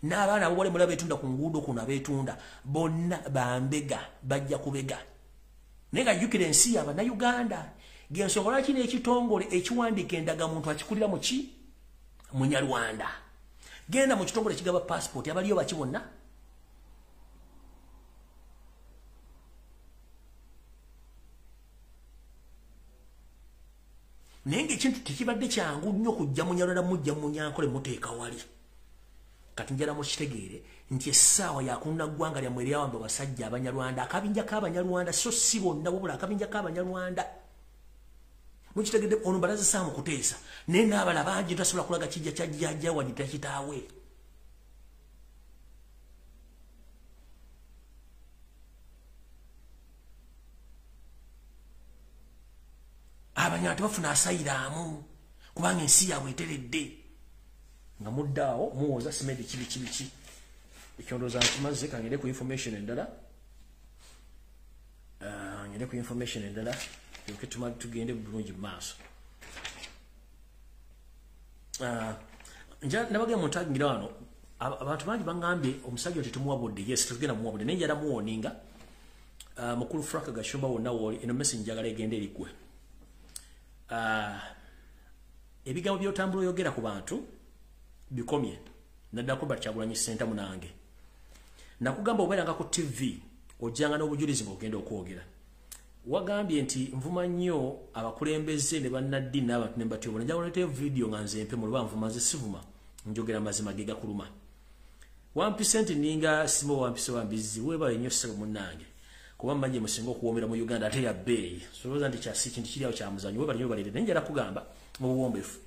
N'abaana abo bali mulaba betunda ku nguudo kuno abeetunda bonna bambega bajja kubega. Naye nga jjukira ensi y'Abannayuganda gensonga lwaki n'ekitongole ekiwandiika endagamuntu akikulira mu ki? Munyarwanda. Genda mu kitongole ekigaba passport abaliyo baki bonna? Naye ng'ekintu tekibadde kyangu nnyo kujja Munyarwanda mujja Munyankole muteeka wali. Kati njala mukitegeere nti essaawa yakunna ggwanga lyammwe eryawamba abasajja Abanyarwanda, akabinja k'Abanyarwanda, so si bonna wabula akabinja k'Abanyarwanda. Mukitegedde ono Balaza Sam Kuteesa naye n'abala bangi tasobola kulaga kijja kya jjajja wagita kitaawe. Abanyarwanda tebafuna asayiraamu kubanga ensi yaabwe eteredde. Nga muddaawo muwoza simedi kibi kibi ki. Ekyo ndowooza nkimaze, kangende ku information endala. Ngende ku information endala tulyoke tugende bulungi mu maaso. Nabagenda mu ntagingira wano abantu bangi baŋŋambye omusajja tetumuwabudde. Yes, tetugenda muwabudde naye njala muwoninga. Mukulu Frank Gashumba wonna wooli, eno message njagala egende eri ggwe. Ebigambo by'otambula oyogera ku bantu bikomye naddala Robert Kyagulanyi Ssentamu nange. Nakugamba obeeranga ku TV ojjanga n'obujulizi ng'ogenda okwogera. Wagambye nti nvuma nnyo abakulembeze ne bannaddiini n'abantu ne mbatyobola. Njagala oleeteyo vidiyo nga nze mpe mu luba nvuma, nze sivuma, njogera mazima ge gakuluma. Wampise nti ninga simo wampise wambizi weebale nnyo ssebo munnange kuba mmanyi musinga okuwoomera mu Uganda ate ya bbeeyi. Solowooza nti kyasi kintu kiri awo kya muzannyo, weebale nnyo weebalire. Naye njagala kugamba mu buwombeefu,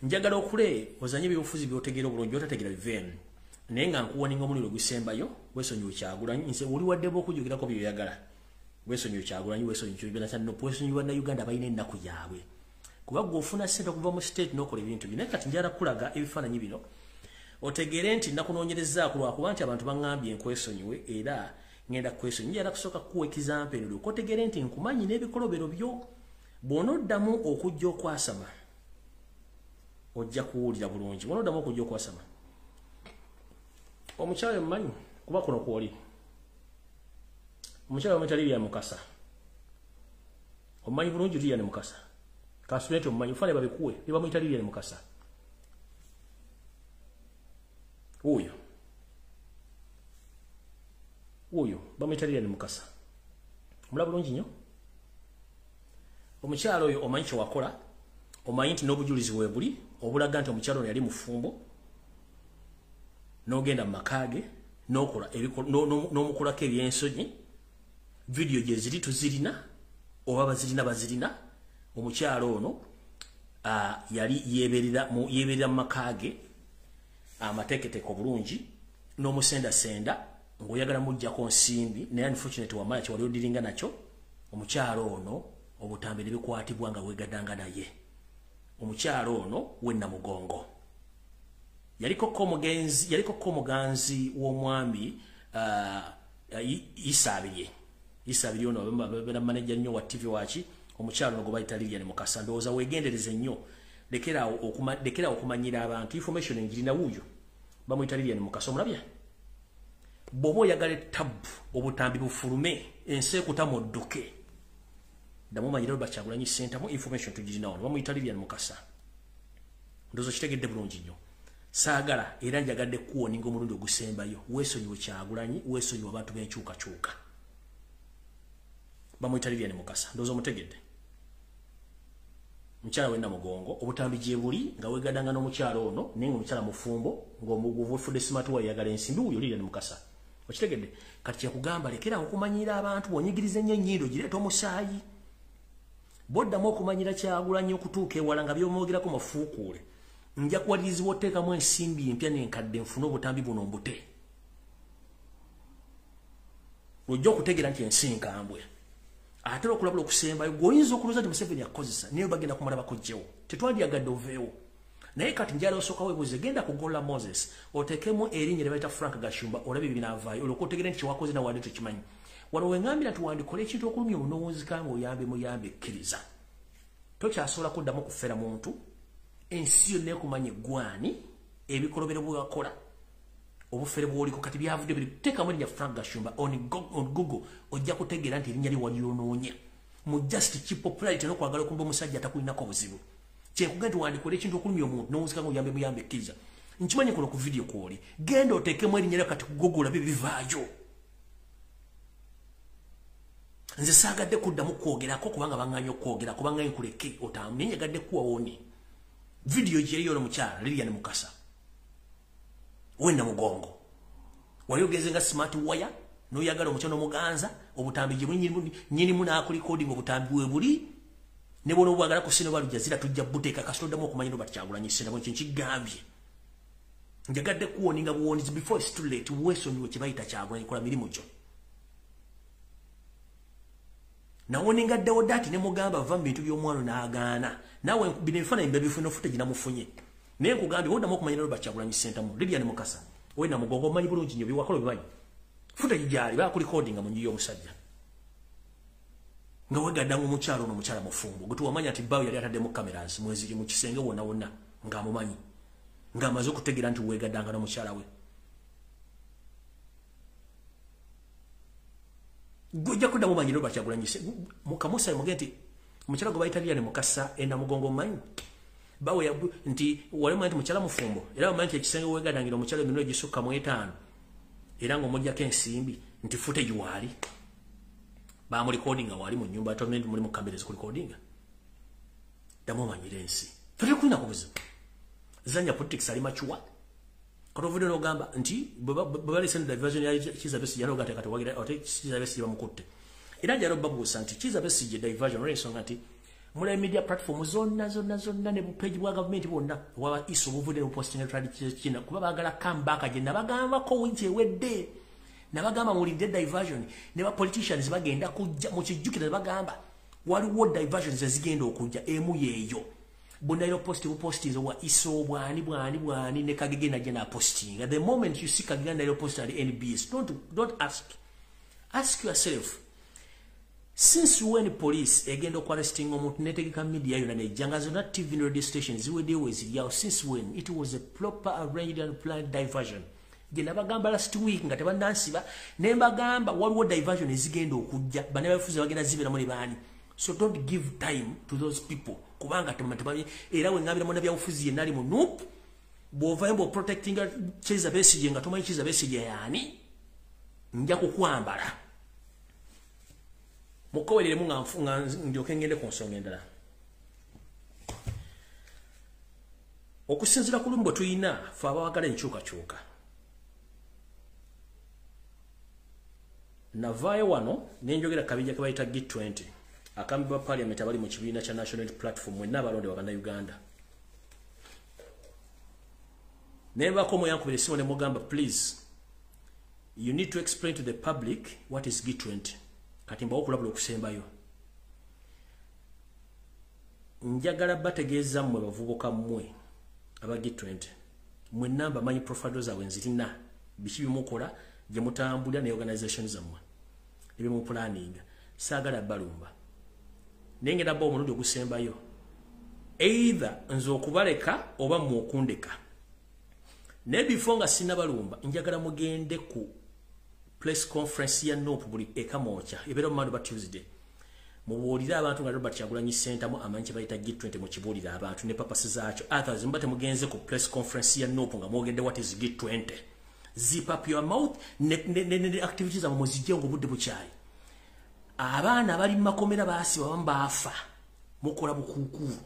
njagala okule ozanye ebyobufuzi by'otegeera obulungi otategeera biveemu, naye nga nkuwoninga omuliro ogusembayo. Weesonyiwe Kyagulanyi, nze oli wadde bw'okujogerako by'oyagala. Weesonyiwe Kyagulanyi, weesonyiwe ekibiina kya NUP, weesonyiwe Bannayuganda balina ennaku yaabwe kuba gwe ofuna ssente okuva mu state n'okola ebintu bino. Naye kati njagala kulaga ebifaananyi bino otegeere nti nakunoonyerezaako lwakuba nti abantu baŋŋambye nkwesonyiwe era ngenda kwesonyiwa. Njagala kusooka kukuwa ekizampa eno lyoka otegeere nti nkumanyi n'ebikolobero byo. Bw'onoddamu okujja okwasama ojja kuwulira bulungi. Bw'onoddamu okujja okwasama omukyala omumanyi kuba kuno kwoli omukyala bamuyita Lilian Mukasa, omumanyi bulungi Lilian Mukasa, kasubire nti omumanyi ofaananyi babikuwe ne bamuyita Lilian Mukasa. Oyo oyo bamuyita Lilian Mukasa, omulaba bulungi nnyo omukyala oyo. Omanyi kye wakola, omanyi nti n'obujulizi weebuli obulaga nti omukyala ono yali mufumbo, n'ogenda mu maka ge n'okola n'omukolako ebyensonyi. Vidiyo gye ziri tuzirina oba bazirina bazirina. Omukyala ono yali yeeberera mu maka ge amateeketeeke obulungi n'omusendasenda ng'oyagala muggyako nsimbi, naye unfortunately wamala kye wali odiringa nakyo. Omukyala ono obutambi ne bikwatibwa nga weegaddanga naye. Omukyala ono w'e Namugongo yaliko omuganzi w'omwami Isabirye. Isabirye ono abeera manager nnyo wa TV waki. Omukyala ono gwe bayita Lilian Mukasa. Ndowooza weegendereze nnyo, lekerawo okumanyira abantu. Information engirina wuuyo, bamuyita Lilian Mukasa. Omulabye? Bw'oba oyagala ettabu obutambi bufulume ensi ekutamu odduke, ddamu omanyire Robert Kyagulanyi Ssentamu. Information tugirina wano, bamuyita Lilian Mukasa. Ndowooza okitegedde bulungi nnyo. Saagala era njagadde kuwoninga omulundi ogusembayo. Weesonyiwe Kyagulanyi, weesonyiwe abantu b'enkyukakyuka. Bamuyita Lilian Mukasa, ndowooza omutegedde. Mukyala wenna Mugongo obutambi gye buli nga wegadanga n'omukyala ono naye omukyala mufumbo ng'omugufudde smart wire yagala ensimbi wuyo Lilian Mukasa. Okitegedde? Kati kyekugamba lekera okumanyira abantu bw'onyigiriza ennyo ennyindo gireeta omusaayi. Boddamu okumanyira Kyagulanyi okutuuka ewala nga by'omwogerako mafuukuule. Nja kuwalirizibwa oteekamu ensimbi empya n'enkadde nfune obutambi buno mbute. Ojja okutegeera nti ensi nkambwe. Ate okulabula okusembayo gw'oyinza okulowooza nti Museveni akozesa naye bagenda kumala bakuggyewo. Tetwandyagadde oveewo. Naye kati njala osooka weebuuze, genda ku Gola Moses oteekemu erinnya lye bayita Frank Gashumba olabe ebinaavaayo olwoka otegeere nti kyewakoze nawe wadde tokimanyi. Wano we ŋŋambira nti wandikola ekintu okulumya obunoowunzika ng'oyambe muyambe kkiriza. Tokyasobola kuddamu kufera muntu, ensi yonna ekumanya eggwani, ebikolobero bwe wakola, obufere bw'oliko kati byavudde biri. Teekamu erinnya Frank Gashumba on Google ojja kutegeera nti erinnya lye walyonoonya. Mu just cheap popularity n'okwagala okumba omusajja atakulinako buzibu. Kyekugenda nti wandikola ekintu okulumya omuntu n'owunzika ng'oyambe muyambe kkiriza. Nkimanyi kuno ku video kw'oli. Genda oteekemu erinnya lye kati ku Google olabe bivaayo. Nze saagadde kuddamu kwogerako kubanga baŋŋaanye okwogera kubanga nkuleke otamu naye njagadde kuwa woni. Video gyeriyo n'omukyala Lilian Mukasa wenna Mugongo. Wali ogenze nga smart wire n'oyagala omukyala n'omuganza obutambi gye buli nnyinimu n'akulikodinga obutambi we buli ne bw'onoobwagala ku sino balujazira tujja buteeka kasita oddamu okumanya Robert Kyagulanyi Ssentamu kye nkigambye. Njagadde kuwoninga buwonizi before it's too late. Weesonyiwe kye bayita Kyagulanyi, kola mirimu gyo. Nawoninga Deodati ne mugamba va mu bintu by'omwana n'agaana. Naawe bino ebifaananyi mbabifuna footage namufunye. Naye nkugambye woddamu okumanya Robert Kyagulanyi Ssentamu, Lilian Mukasa wenna Mugongo omanyi bulungi nnyo byewakola obimanyi. Footage gyali baakulikodinga mu nju y'omusajja nga wegaddanga omukyala ono omukyala mufumbo gwe tuwamanya nti bbaawe yali ataddemu cameras mweziri mu kisenge wonna wonna ng'amumanyi ng'amaze okutegeera nti weegaddanga n'omukyala we. Gwe ojja kuddamu omanyi Robert Kyagulanyi Mukamusa mugende nti omukyala gwe bayita Lilian Mukasa enna Mugongo omanyi bawe nti wali omanyi nti mukyala mufumbo era omanyi nti ekisenge weegaddangira omukyala emirundi egisukka mu 5 era ng'omuggyako ensimbi nti footage waali bamulikodinga wali mu nnyumba ate muli mu kamera ezikulikodinga. Ddamu omanyire ensi. Ffe tekulina ku buzibu. Zanya politics ali mature. Kati ovudde n'ogamba nti bwe baleese diversion ya Kizza Besigye n'oga kati wagira ate Kizza Besigye bamukutte. Era njala obabuusa nti Kizza Besigye diversion olw'ensonga nti mula media platform zonna zonna zonna ne bupage bwa gavumenti bwonna obwa ISO buvudde bupostinga tradition kuba baagala comeback gye nabagambako wiiki ewedde. Nabagamba mulinde diversion ne ba politicians bagenda kujja mu kijjukira bagamba waliwo diversions ezigenda okujja emu yeeyo. Bonna ero post bupostinze wa ISO bwani bwani bwani ne Kagege najja na postinga. The moment you see Kagege na post at NBS, don't ask. Ask yourself, since when police egenda okuarresting omuntu netegeka media yonna nejjanga zonna TV ne radio stations ziweddewo eziryawo, since when it was a proper arranged and planned diversion. Gye nabagamba last week nga tebannansiba ne mbagamba waliwo diversion ezigenda okujja bannabyabufuzi bagenda zibeeramu ne baani. So don't give time to those people kubanga tebamanyi. Era we ŋŋambira munnabyabufuzi yenna ali mu NUP bw'ovayo bw'oprotectinga Kizza Besigye nga tomanyi Kizza Besigye yaani, nja kukwambala. Mukowereremu nga ndyoke ngende ku nsonga endala. Okusinziira ku lumu bwe tulina ffe abaagala enkyukakyuka. Navaayo wano ne njogera kabinja ke bayita G20 akambi ba parliament abali mu kibiina kya National Platform mwenna abalondebwa Bannayuganda. Ne mbaako omu yankubira essimu ne mugamba please you need to explain to the public what is G20. Kati mbawo okulabula okusembayo. Njagala bategeeza mmwe bavubuka mmwe aba G20 mwenna mbamanyi profile zaabwe nzirina biki bimukola gye mutambulira ne organization zammwe ebimupulaninga. Saagala balumba naye ngenda bba omulundi ogusembayo either nze okubaleka oba mmwe okundeka. Naye before nga sinnabalumba njagala mugende ku press conference ya NUP buli ekamwokya ebeera mu Monday oba Tuesday mubuulire abantu nga Robert Kyagulanyi Ssentamu amanyi kye bayita G20 mukibuulire abantu ne purpose zaakyo. Others muba temugenze ku press conference ya NUP nga mwogedde what is G20. Zip up your mouth ne activities zammwe muzijje ng'obudde bukyali. Abaana abali mu makomera baasibwa abamu baafa mukola bukuukulu.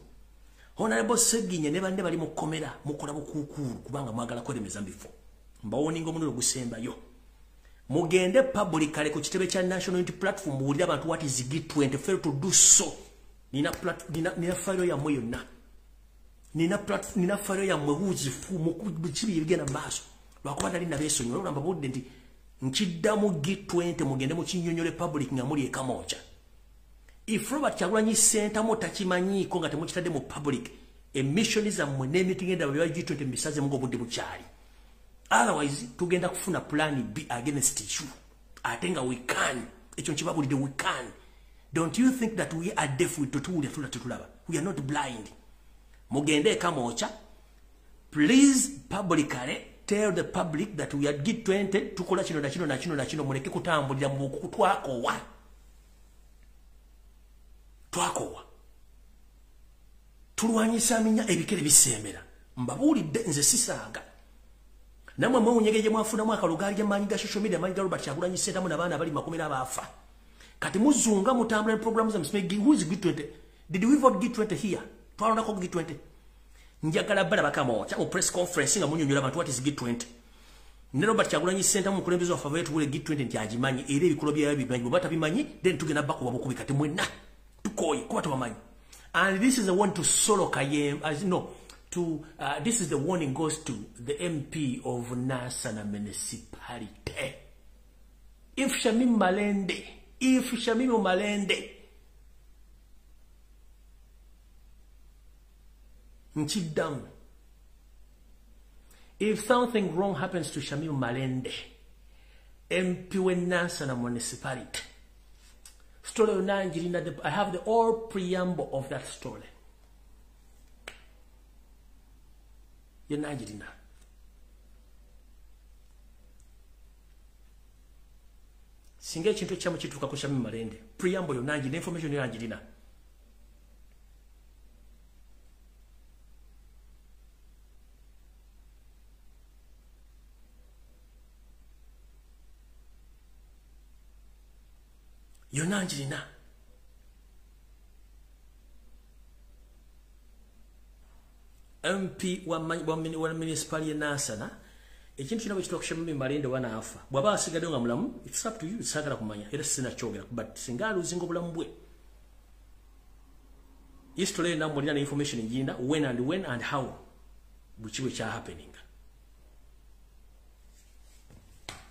Honorable Seginya ne banne bali mu kkomera mukola bukuukulu kubanga mwagala kweremeza mu bifo. Mbawoninga omuliro gusembayo. Mugende publicly ku kitebe kya National Unity Platform muwulire abantu what is G20 fail to do so. Nina file yammwe yonna. Nina file yammwe huzifu mukibi ebigenda mu maaso. Lwakuba nali nabeesonyiwa olwo mbabudde nti nkiddamu G20 mugende mukinnyonnyole public nga muli e Kamwokya. If Robert Kyagulanyi Ssentamu takimanyiiko nga temukitadde mu public, emission zammwe n'emitingi endala bya G20 mbisaze mu ng'obudde bukyali. Otherwise tugenda kufuna plan B against you. Ate nga we can. Ekyo nkibabulidde, we can. Don't you think that we are deaf with tutuwulira tula tetulaba? We are not blind. Mugende e Kamwokya. Please publicly tell the public that we are G20 tukola kino na kino na kino na kino, muleke kutambulira mu bukuku. Twakowa. Twakowa. Tulwanyisa minya ebikere bisembera. Mbabuulidde nze sisaaga. Namwe mwewunyegeje mwafunamu akalugaali amaanyi ga social media, amaanyi ga Robert Kyagulanyi Ssentamu n'abaana abali makomera abaafa. Kati muzunga mutambula ne programu za msime. Who is G20? Did we vote G20 here? Twalondako G20. Njagala balaba Kamwokya mu press conference nga munyonyola abantu what is G20. Ne Robert Kyagulanyi Ssentamu mukulembeze waffe ave tuwule G20 nti agimanyi era ebikolo byayo bimanyi. Bwe batabimanyi then tugenda bakuba bukubi kati mwenna tukooye kuba tubamanyi. And this is the one to solo Kayem as no to this is the warning goes to the MP of Nansana Municipality. If Shamim Malende nkiddamu, if something wrong happens to Shamim Malende, MP we Nansana Municipality, story yonna njirina, I have the all preamble of that story. Yonna njirina. Singa ekintu ekyamu kituuka ku Shamim Malende, preamble yonna njirina, information yonna njirina. Yonna njirina. MP wa municipal ye Nansana, ekintu kino bwe kituuka ku Shamim Malende wanaafa, bw'aba asigadde nga mulamu, it's up to you, saagala kumanya era sina kyogera, but singa aluzinga obulamu bwe, history yonna mulina ne information njirina, when and how buki bwe kya happening.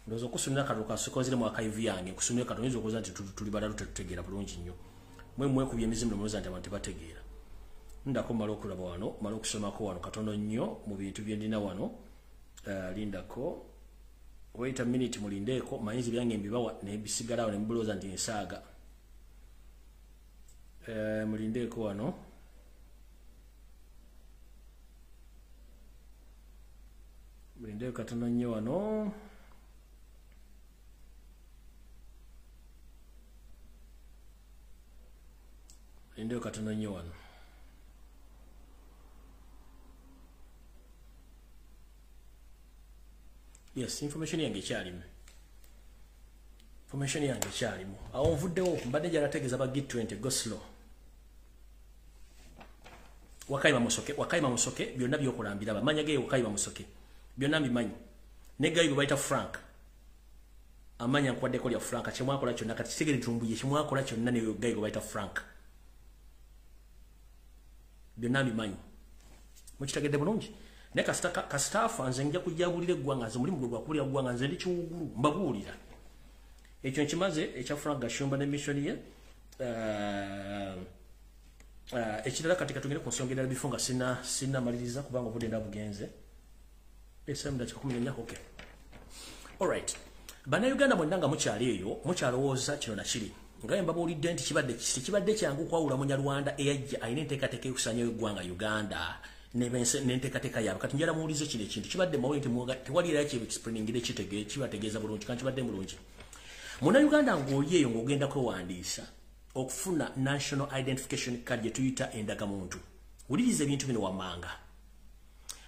Ndowooza okusomera katono kasooka mu archive yange, nkusomera katono oyinza okulowooza nti tuli balalu tetutegeera bulungi nnyo. Mwe mwekubye emizimu ne mulowooza nti abantu tebategeera. Ndako mmala okulaba wano, mmala okusomako wano katono nnyo mu bintu bye ndina wano. Lindako. Wait a minute mulindeeko, manyizi byange mbibawa ne bisigalawo ne mbulowooza nti nsaaga. Mulindeeko wano. Mulindeeko katono nnyo wano. Ndio katono nnyo wano. Yes, information yange ekyalimu. Information yange ekyalimu. Awo nvuddewo mbadde njala ba G20 go slow. Wakayima musoke byonna byokulambira bamanya ge Wakayima musoke. Byonna mbimanyi. Ne gayi bwe bayita Frank. Amanya nkwaddeko lya Frank kye mwakola kyonna kati kitegere tumbuye kye mwakola kyonna ne gayi bwe bayita Frank. Byonna mbimanyi. Mukitegedde bulungi. Ne kasitaafa nze nja kujja bulira eggwanga, nze mulimu gwe gwakubuulira ggwanga, nze ndi kiwugulu mbabuulira. Ekyo nkimaze ekya Frank Gashumba ne mission ye. Ekirala kati katugende ku nsonga endala bifo nga sinnamaliriza kubanga obudde ndabugenze. Esaawa dakika 14, okay. Alright. Bannayuganda mwenna nga mukyali eyo, mukyalowooza kino na kiri. Nga mbabuulidde nti kibadde kyangu kwawula Munyarwanda eyajja alina enteekateeka ey'okusaanyawo eggwanga Uganda n'enteekateeka yaabwe. Kati njagala muwulize kino ekintu kibadde mawulire nti tewali era kye-explainingira kibategeeza bulungi, kandi kibadde bulungi. Munnayuganda ng'oli eyo ng'ogenda kwewandiisa okufuna National Identification Card gye tuyita endagamuntu. Wuliriza ebintu bino wammanga.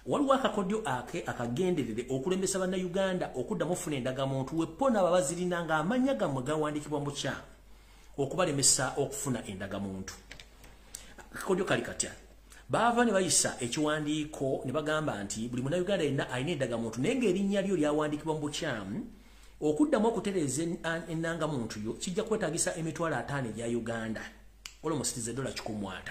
Waliwo akakodyo ake akagenderere okulemesa bannayuganda okuddamu okufuna endagamuntu wepona abo abazirina ng'amannya gammwe gawandiikibwa mu kyamu okubalemesa okufuna endagamuntu. Akakodyo kali katya? Baava ne bayisa ekiwandiiko ne bagamba nti buli munnayuganda yenna alina endagamuntu naye ng'erinnya lyo lyawandiikibwa mu bukyamu, okuddamu okutereeza ennangamuntu yo kijja kwetaagisa 50,000 egya Uganda, almost ze $150.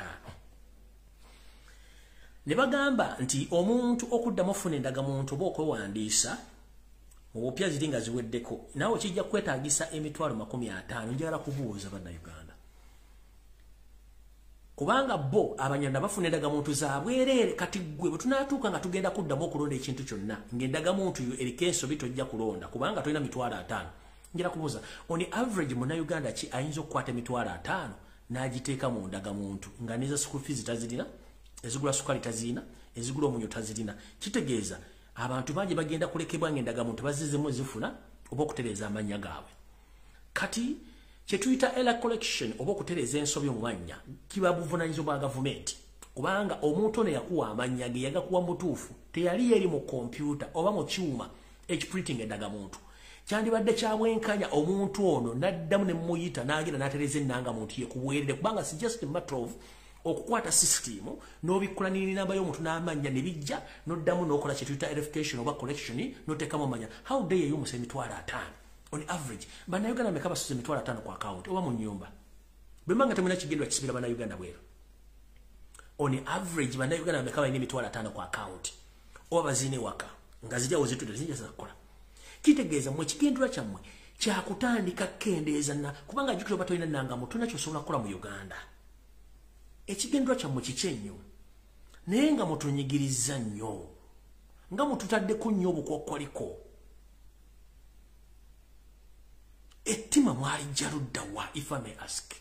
Ne bagamba nti omuntu okuddamu okufuna endagamuntu oba okwewandiisa mu bupya ziri nga ziweddeko, naawe kijja kwetaagisa 50,000. Njagala kubuuza bannayuganda, kubanga bo abanyarwanda bafuna endagamuntu zaabwereere. Kati ggwe bwe tunaatuuka nga tugenda kuddamu okulonda ekintu kyonna ng'endagamuntu yo eriko ensobi, tojja kulonda kubanga tolina 50,000. Njagala kubuuza, on average munnayuganda ki ayinza okukwata 50,000 n'agiteeka mu ndagamuntu nga neza school fees tazirina, ezigula sukali tazirina, ezigula omunyo tazirina? Kitegeeza abantu bangi bagenda kulekebwa ng'endagamuntu bazizemu ezifuna oba okutereeza amannya gaabwe. Kati kyetuyita error correction oba okutereeza ensobi mu mannya kiba buvunaanyizibwa bwa gavumenti, kubanga omuntu ono yakuwa amannya ge yagakuwa mu butuufu, teyali eri mu kompyuta oba mu kyuma ekiprinting endagamuntu. Kyandibadde kya bwenkanya omuntu ono n'addamu ne muyita n'agenda n'atereeza ennangamuntu ye ku bwerere, kubanga si just a matter of okukwata system n'obikkula n'enamba y'omuntu n'amannya ne bijja, n'oddamu n'okola kye tuyita verification oba correction n'oteekamu amanya. How dare you musa 50,000? On average bannayuganda meka basuza 50,000 ku account oba mu nnyumba? Bwe mbanga temulina kigendwa kisibira bannayuganda bweru. On average bannayuganda meka balina 50,000 ku account oba bazine waka nga zijja wezitudde zijja zakukola? Kitegeeza mmwe ekigendwa kyammwe kyakutandika kukendeeza na kubanga jjukira oba tolina nnangamuntu tolina ky'osobola kukola mu Uganda. Ekigendwa kyammwe kiki ennyo? Naye nga mutunyigiriza nnyo, nga mututaddeko nnyo obukwakwaliko. Ettima mwalijja ludda wa, if I may ask?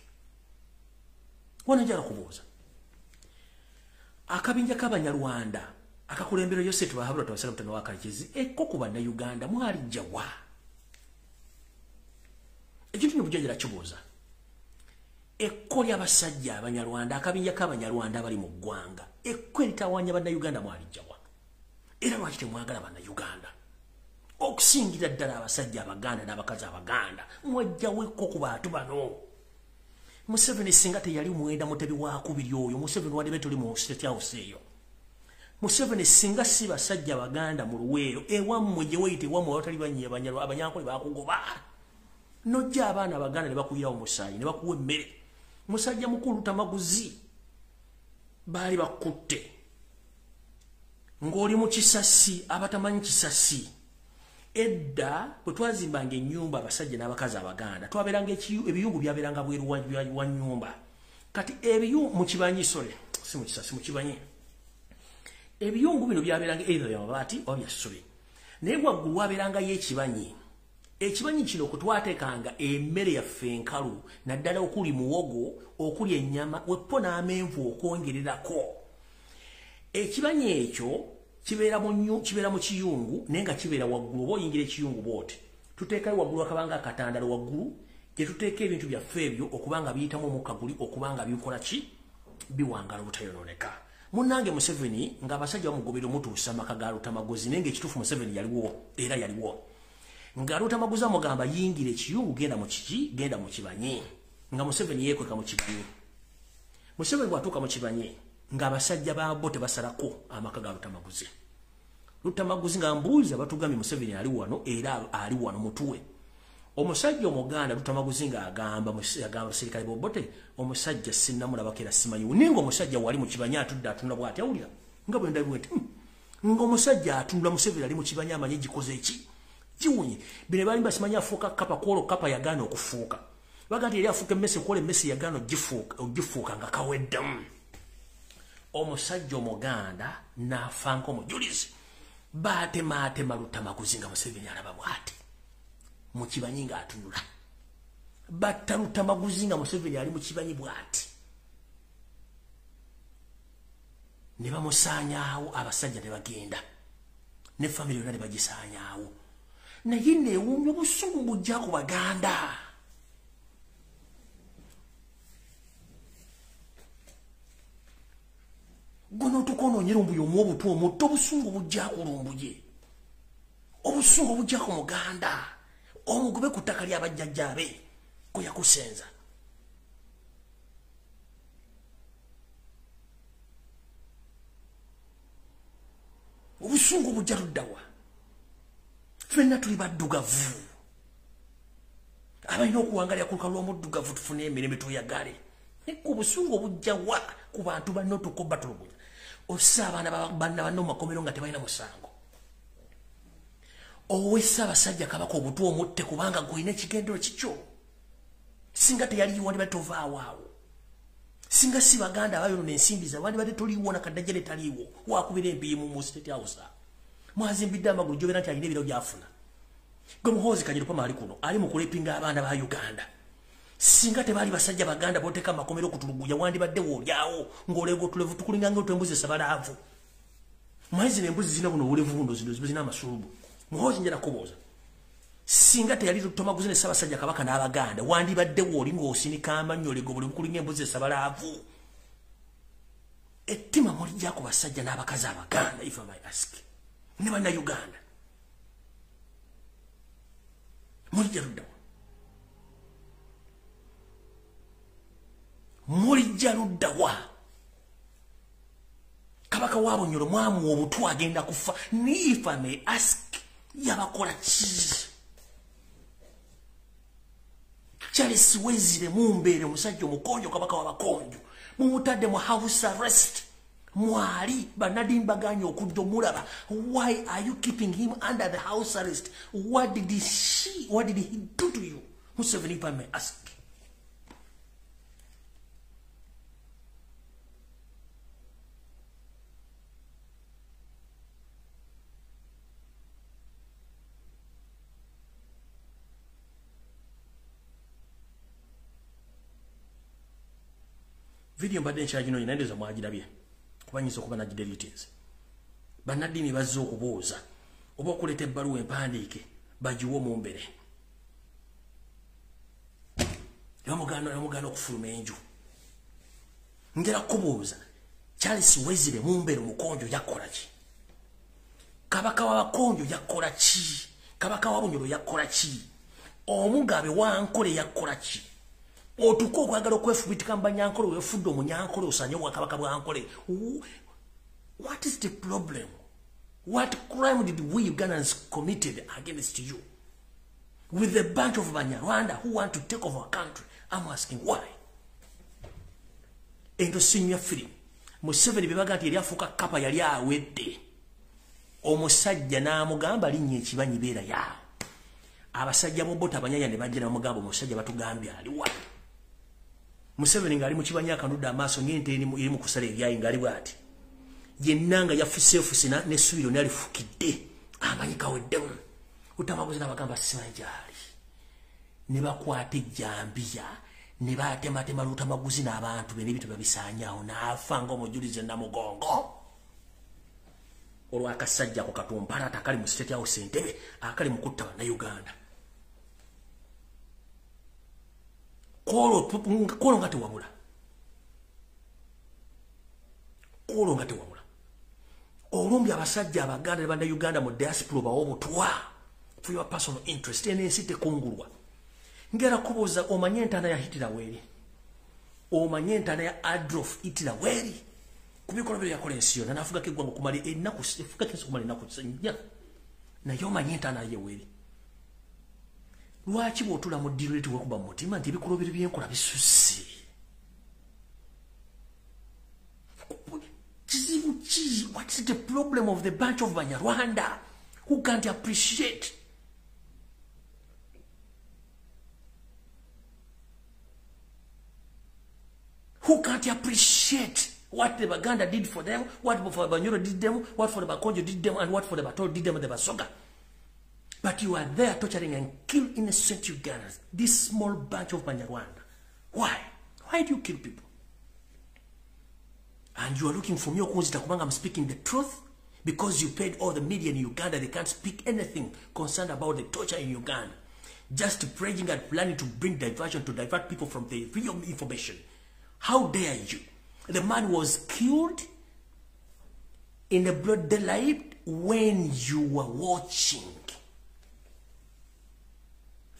Wano njagala kubuuza, akabinja k'Abanyarwanda akakulembera Yosef Bahabura Tabasira Mutano wa Karekezi, ekko ku bannayuganda mwalijja wa? Ekintu nibujja kibuuza, ekko ly'abasajja Abanyarwanda, akabinja k'Abanyarwanda abali mu ggwanga, ekko eritawaanya bannayuganda mwalijja wa? Era lwaki temwagala bannayuganda, okusingira ddala abasajja Abaganda n'abakazi Abaganda? Mwajjawo ekko ku bantu bano. Museveni singa teyali mwenda mutebi wakubiri oyo, Museveni wadde tuli mu State House eyo. Museveni singa si basajja Abaganda mu Luweero ewammwe gye weyita ewammwe awatali banyi Abanyankole bakugoba, nojja abaana Abaganda ne bakuyirawo omusaayi ne bakuwa emmere. Musajja mukulu Tamaguzi baali bakutte ng'oli mu kisasi, abatamanyi kisasi. Edda bwe twazimbanga ennyumba abasajja n'abakazi Abaganda twabeeranga ebiyungu byabeeranga bweru wa nnyumba. Kati ebiyungu mu kibanyi, sole si mu kisasi, mu kibanyi, ebiyungu bino byabeeranga either bya mabaati oba bya ssubi, naye waggulu wabeerangayo ekibanyi. Ekibanyi kino kwe twateekanga emmere yaffe enkalu, naddala okuli muwogo, okuli ennyama, weppo n'amenvu okwongererako. Ekibanyi ekyo kibeera mu kiyungu, naye nga kibeera waggulu. Oba oyingira ekiyungu bw'oti, tuteekayo waggulu akabanga akatandalo waggulu gye tuteeka ebintu byaffe ebyo okubanga biyitamu omukka guli, okubanga bikola ki, biwangala obutayonooneka. Munnange Museveni ng'abasajja bamugobera omutuusa amaka ga Lutamaguzi, naye ng'ekituufu Museveni yaliwo, era yaliwo. Nga Lutamaguzi amugamba yingira ekiyungu, genda mu kiki, genda mu kibanyi. Nga Museveni yeekweka mu kibanyi. Museveni bw'atuuka mu kibanyi, ng'abasajja ba bo tebasalako amaka ga Lutamaguzi. Lutamaguzi nga mbuuza, batugambye Museveni ali wano, era ali wano mutuwe. Omusajja Omuganda Lutamaguzi ng'agamba agamba abasirikale b'Obote, omusajja sinnamulabako era simanyi, naye ng'omusajja wali mu kibanyi atudde atunula bw'ati, awulira nga bwe ndabye nti ng'omusajja atunula. Museveni ali mu kibanyi amanyi gikoze eki kiwunye. Bino baali basimanyi afuuka kapa, kwolwo kapa yagaana okufuuka. Baga nti yali afuuka emmese, kwola emmese yagaana ogifuuka nga kaweddemu. Omusajja Omuganda n'afa nk'omujulizi. Baatemaatema Lutamaguzi nga Museveni alaba bw'ati mu kibanyi ng'atunula. Batta Lutamaguzi nga Museveni ali mu kibanyi bw'ati, ne bamusaanyaawo. Abasajja ne bagenda ne famire yonna ne bagisaanyaawo. Naye neewuunya obusungu bujja ku Baganda. Guno tukonoonyera ombuye omuwa obutwa omutto. Obusungu bujja kulumbuye, obusungu bujja ku Muganda omugobe ku ttaka ly'abajjajjaabe kwe yakusenza. Obusungu bujja luddawa? Ffenna tuli baddugavu abalina okuwangalira ku lukalu lw'omuddugavu, tufune emirembe, tweyagale. Naye obusungu obujja wa ku bantu banno otuuka obatulugunya, ossa abaana banna banno mu makomero nga tebalina musango, owe Ssaabasajja Kabaka obutwa omutte kubanga gwolina ekigendero kikyo? Singa teyaliwo, wandibadde tovaawo awo. Singa si Baganda abayonona ensimbi zaabwe, wandibadde toliiwo. Nakadajja netaliiwo wakubira empiimu mu State House, mwazimbidde amagulu gyobera nti alina ebiro byafuna. Gwe Muhoozi Kanyirupama ali kuno ali mu kulepinga abaana ba Uganda. Singa tebaali basajja Baganda boteeka amakomero okutulugunya, wandibadde woolyawo ng'oleega otulevu tukulinga nga otwembuzi esabalaavu. Mwayi zino embuzi zina buno obulevu buno, zino zina amasulubu. Muhoozi, njala kubuuza, singa teyali Tomaguzi ne Ssaabasajja Kabaka n'Abaganda, wandibadde wooli ng'osinika amannyo, olega obulevu kulinga embuzi esabalaavu? Ettima mulijja ku basajja n'abakazi Abaganda, if I may ask, ne Bannayuganda, mulijja luddawa? Mulijja luddawa? Kabaka wa Bunyoro mwamuwa obutwa, agenda kufa. If I may ask, yabakola ki? Charles Wezire Mumbeere, omusajja omukonjo, kabaka w'Abakonjo, mumutadde mu house arrest, mwali bannaddiini baganye okujja omulaba. Why are you keeping him under the house arrest? What did he do to you, Museveni, if I may ask? Video mbadde nkyagino nendeza mwagirabye, kuba nyinza okuba nagideletinze. Bannaddiini bazze okubuuza oba okuleeta ebbaluwa empandiike bagiwe Omumbere. Bamugaana okufuluma enju. Njala kubuuza, Charles Wezire Mumbere Mukonjo yakola ki? Kabaka w'Abakonjo yakola ki? Kabaka wa Bunyoro yakola ki? Omugabe wa Nkole yakola ki? Otuka okwagala okwefubitika mubanyankole, wefudde omunyankole, osanye obwakabaka bwa Nkole. What is the problem? What crime did we Ugandans committed against you with a bunch of Banyarwanda who want to take over our country? I'm asking, why? Endo sinywa firimu. Museveni bebaga nti yali afuuka kapa, yali awedde. Omusajja n'amugamba, linnya ekibanyi, beera yaawo. Abasajja bobota abanyanya ne bajja ne bamugamba, omusajja batugambye aliwa? Museveni ng'ali mu kibanyi akanudde amaaso ng'ente eri mu kusala ebyayi, ng'ali bw'ati yenna nga yafuseefuse n'essubi lyonna lifukidde, amanyi kaweddemu. Utamaguzi n'abagamba, simanyi gy'ali. Ne bakwata ejjambiya ne batematema Lutamaguzi n'abantu be n'ebintu babisaanyaawo, n'afa ng'omujulizi Namugongo olw'akasajja ako katumpalata akali mu State House, Entebe, akali mu kutta Bannayuganda. Kwolwo nga tewabula, kwolwo nga tewabula. Olumbi abasajja Abaganda ne Bannayuganda mu diaspora bawa obutwa for your personal interest. Eno ensi tekungulwa. Ngera kubuuza, omanye entaana ya Hitler weeri? Omanye entaana ya Adolf Hitler weeri? Ku bikolwa byo yakola ensi yonna, n'afugako eggwanga okumala ennaku, efugako ensi okumala ennaku 4, naye omanye entaana ye weeri? Lwaki bw'otuula mu ddiiro leti wekuba mu mutima nti ebikolwa byo byenkola bisusse? Kizibu ki? What is the problem of the bunch of Banyarwanda who can't appreciate what the Baganda did for them, what for the Banyoro did them, what for the Bakonjo did them, and what for the Batoro did them and the Basoga? But you are there torturing and kill innocent Ugandans, this small bunch of Banyarwanda. Why? Why do you kill people? And you are looking for me okunzita kubanga I'm speaking the truth, because you paid all the media in Uganda. They can't speak anything concerned about the torture in Uganda. Just praying and planning to bring diversion, to divert people from the real information. How dare you? The man was killed in the broad daylight when you were watching.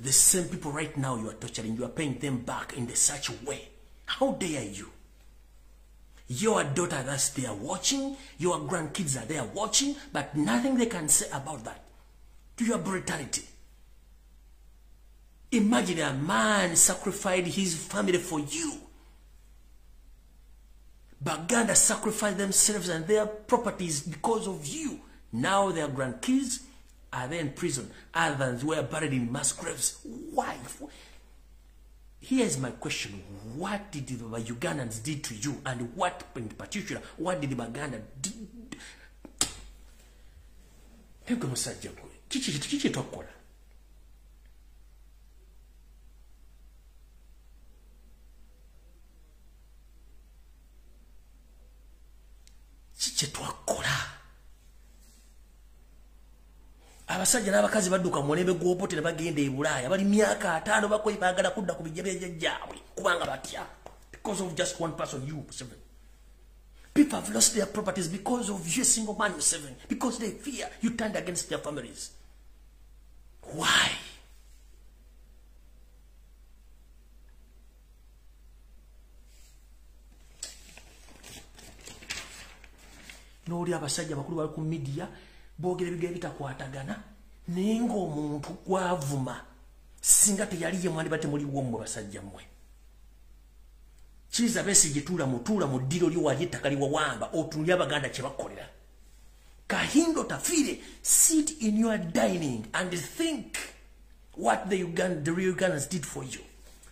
The same people right now you are torturing, you are paying them back in the such way. How dare you? Your daughter that's there watching, your grandkids are there watching, but nothing they can say about that. To your brutality. Imagine a man sacrificed his family for you. Baganda sacrificed themselves and their properties because of you. Now their grandkids are there in prison. Others were buried in mass graves. Why? Here's my question. What did the Ugandans did to you? And what in particular, what did the Baganda did? Kiki twakola? Kiki twakola? Abasajja n'abakazi badduka mu mulembe gw'obote ne bagenda e Bulaaya bali myaka 5 bakoye baagala kudda ku bijja byajjajjaabwe kubanga batya because of just one person, you, Museveni. People have lost their properties because of you, single man, Museveni, because they fear you turned against their families. Why? N'oli abasajja bakulu bali ku media boogera ebigambo bitakwatagana naye ng'omuntu gwavuma singa teyali ye mwandibadde temuliwo mmwe basajja mmwe. Kiza Besigye tuula mu ddiro lyo wali ettaka liwawamba otunuulire Abaganda kye bakolera. Kahindo Tafire, sit in your dining and think what the real Ugandans did for you.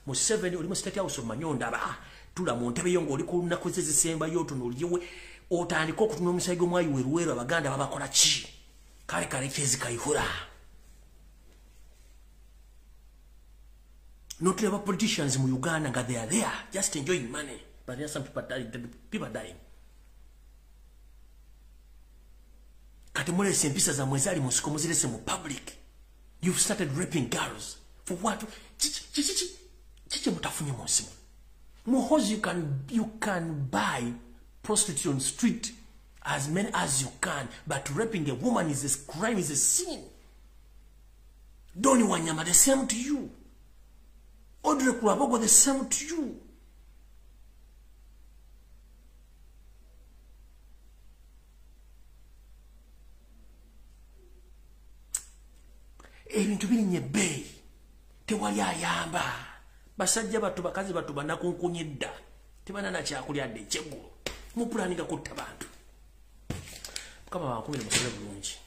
Museveni oli mu State House omanyi ondaba tuula mu ntebe yo ng'oli ku nnaku ze zisembayo otunuulire otandika okutunula omusaayi gw'omwayi weruweru Abaganda babakola ki? Kale kale kyezi Kayihura. Not to have politicians in Uganda nga they are there just enjoying money, but there are some people dying, people are dying. Kati mulese empisa zammwe ezaali mu nsiko muzirese mu public. You've started raping girls for what? Kiki mutafunye mu nsi muno? Muhoozi, you can buy prostitute on street as many as you can, but raping a woman is a crime, is a sin. Doni Wanyama, the same to you. Audrey Kulabogo, the same to you. Ebintu birinye ebbeeyi, tewali ayamba. Basajja batu bakazi batu banakunkunye dda, tebanana kyakulya dda ekyeggulo. Mupulaninga kutta bantu. Mukama wankumire musole bulungi.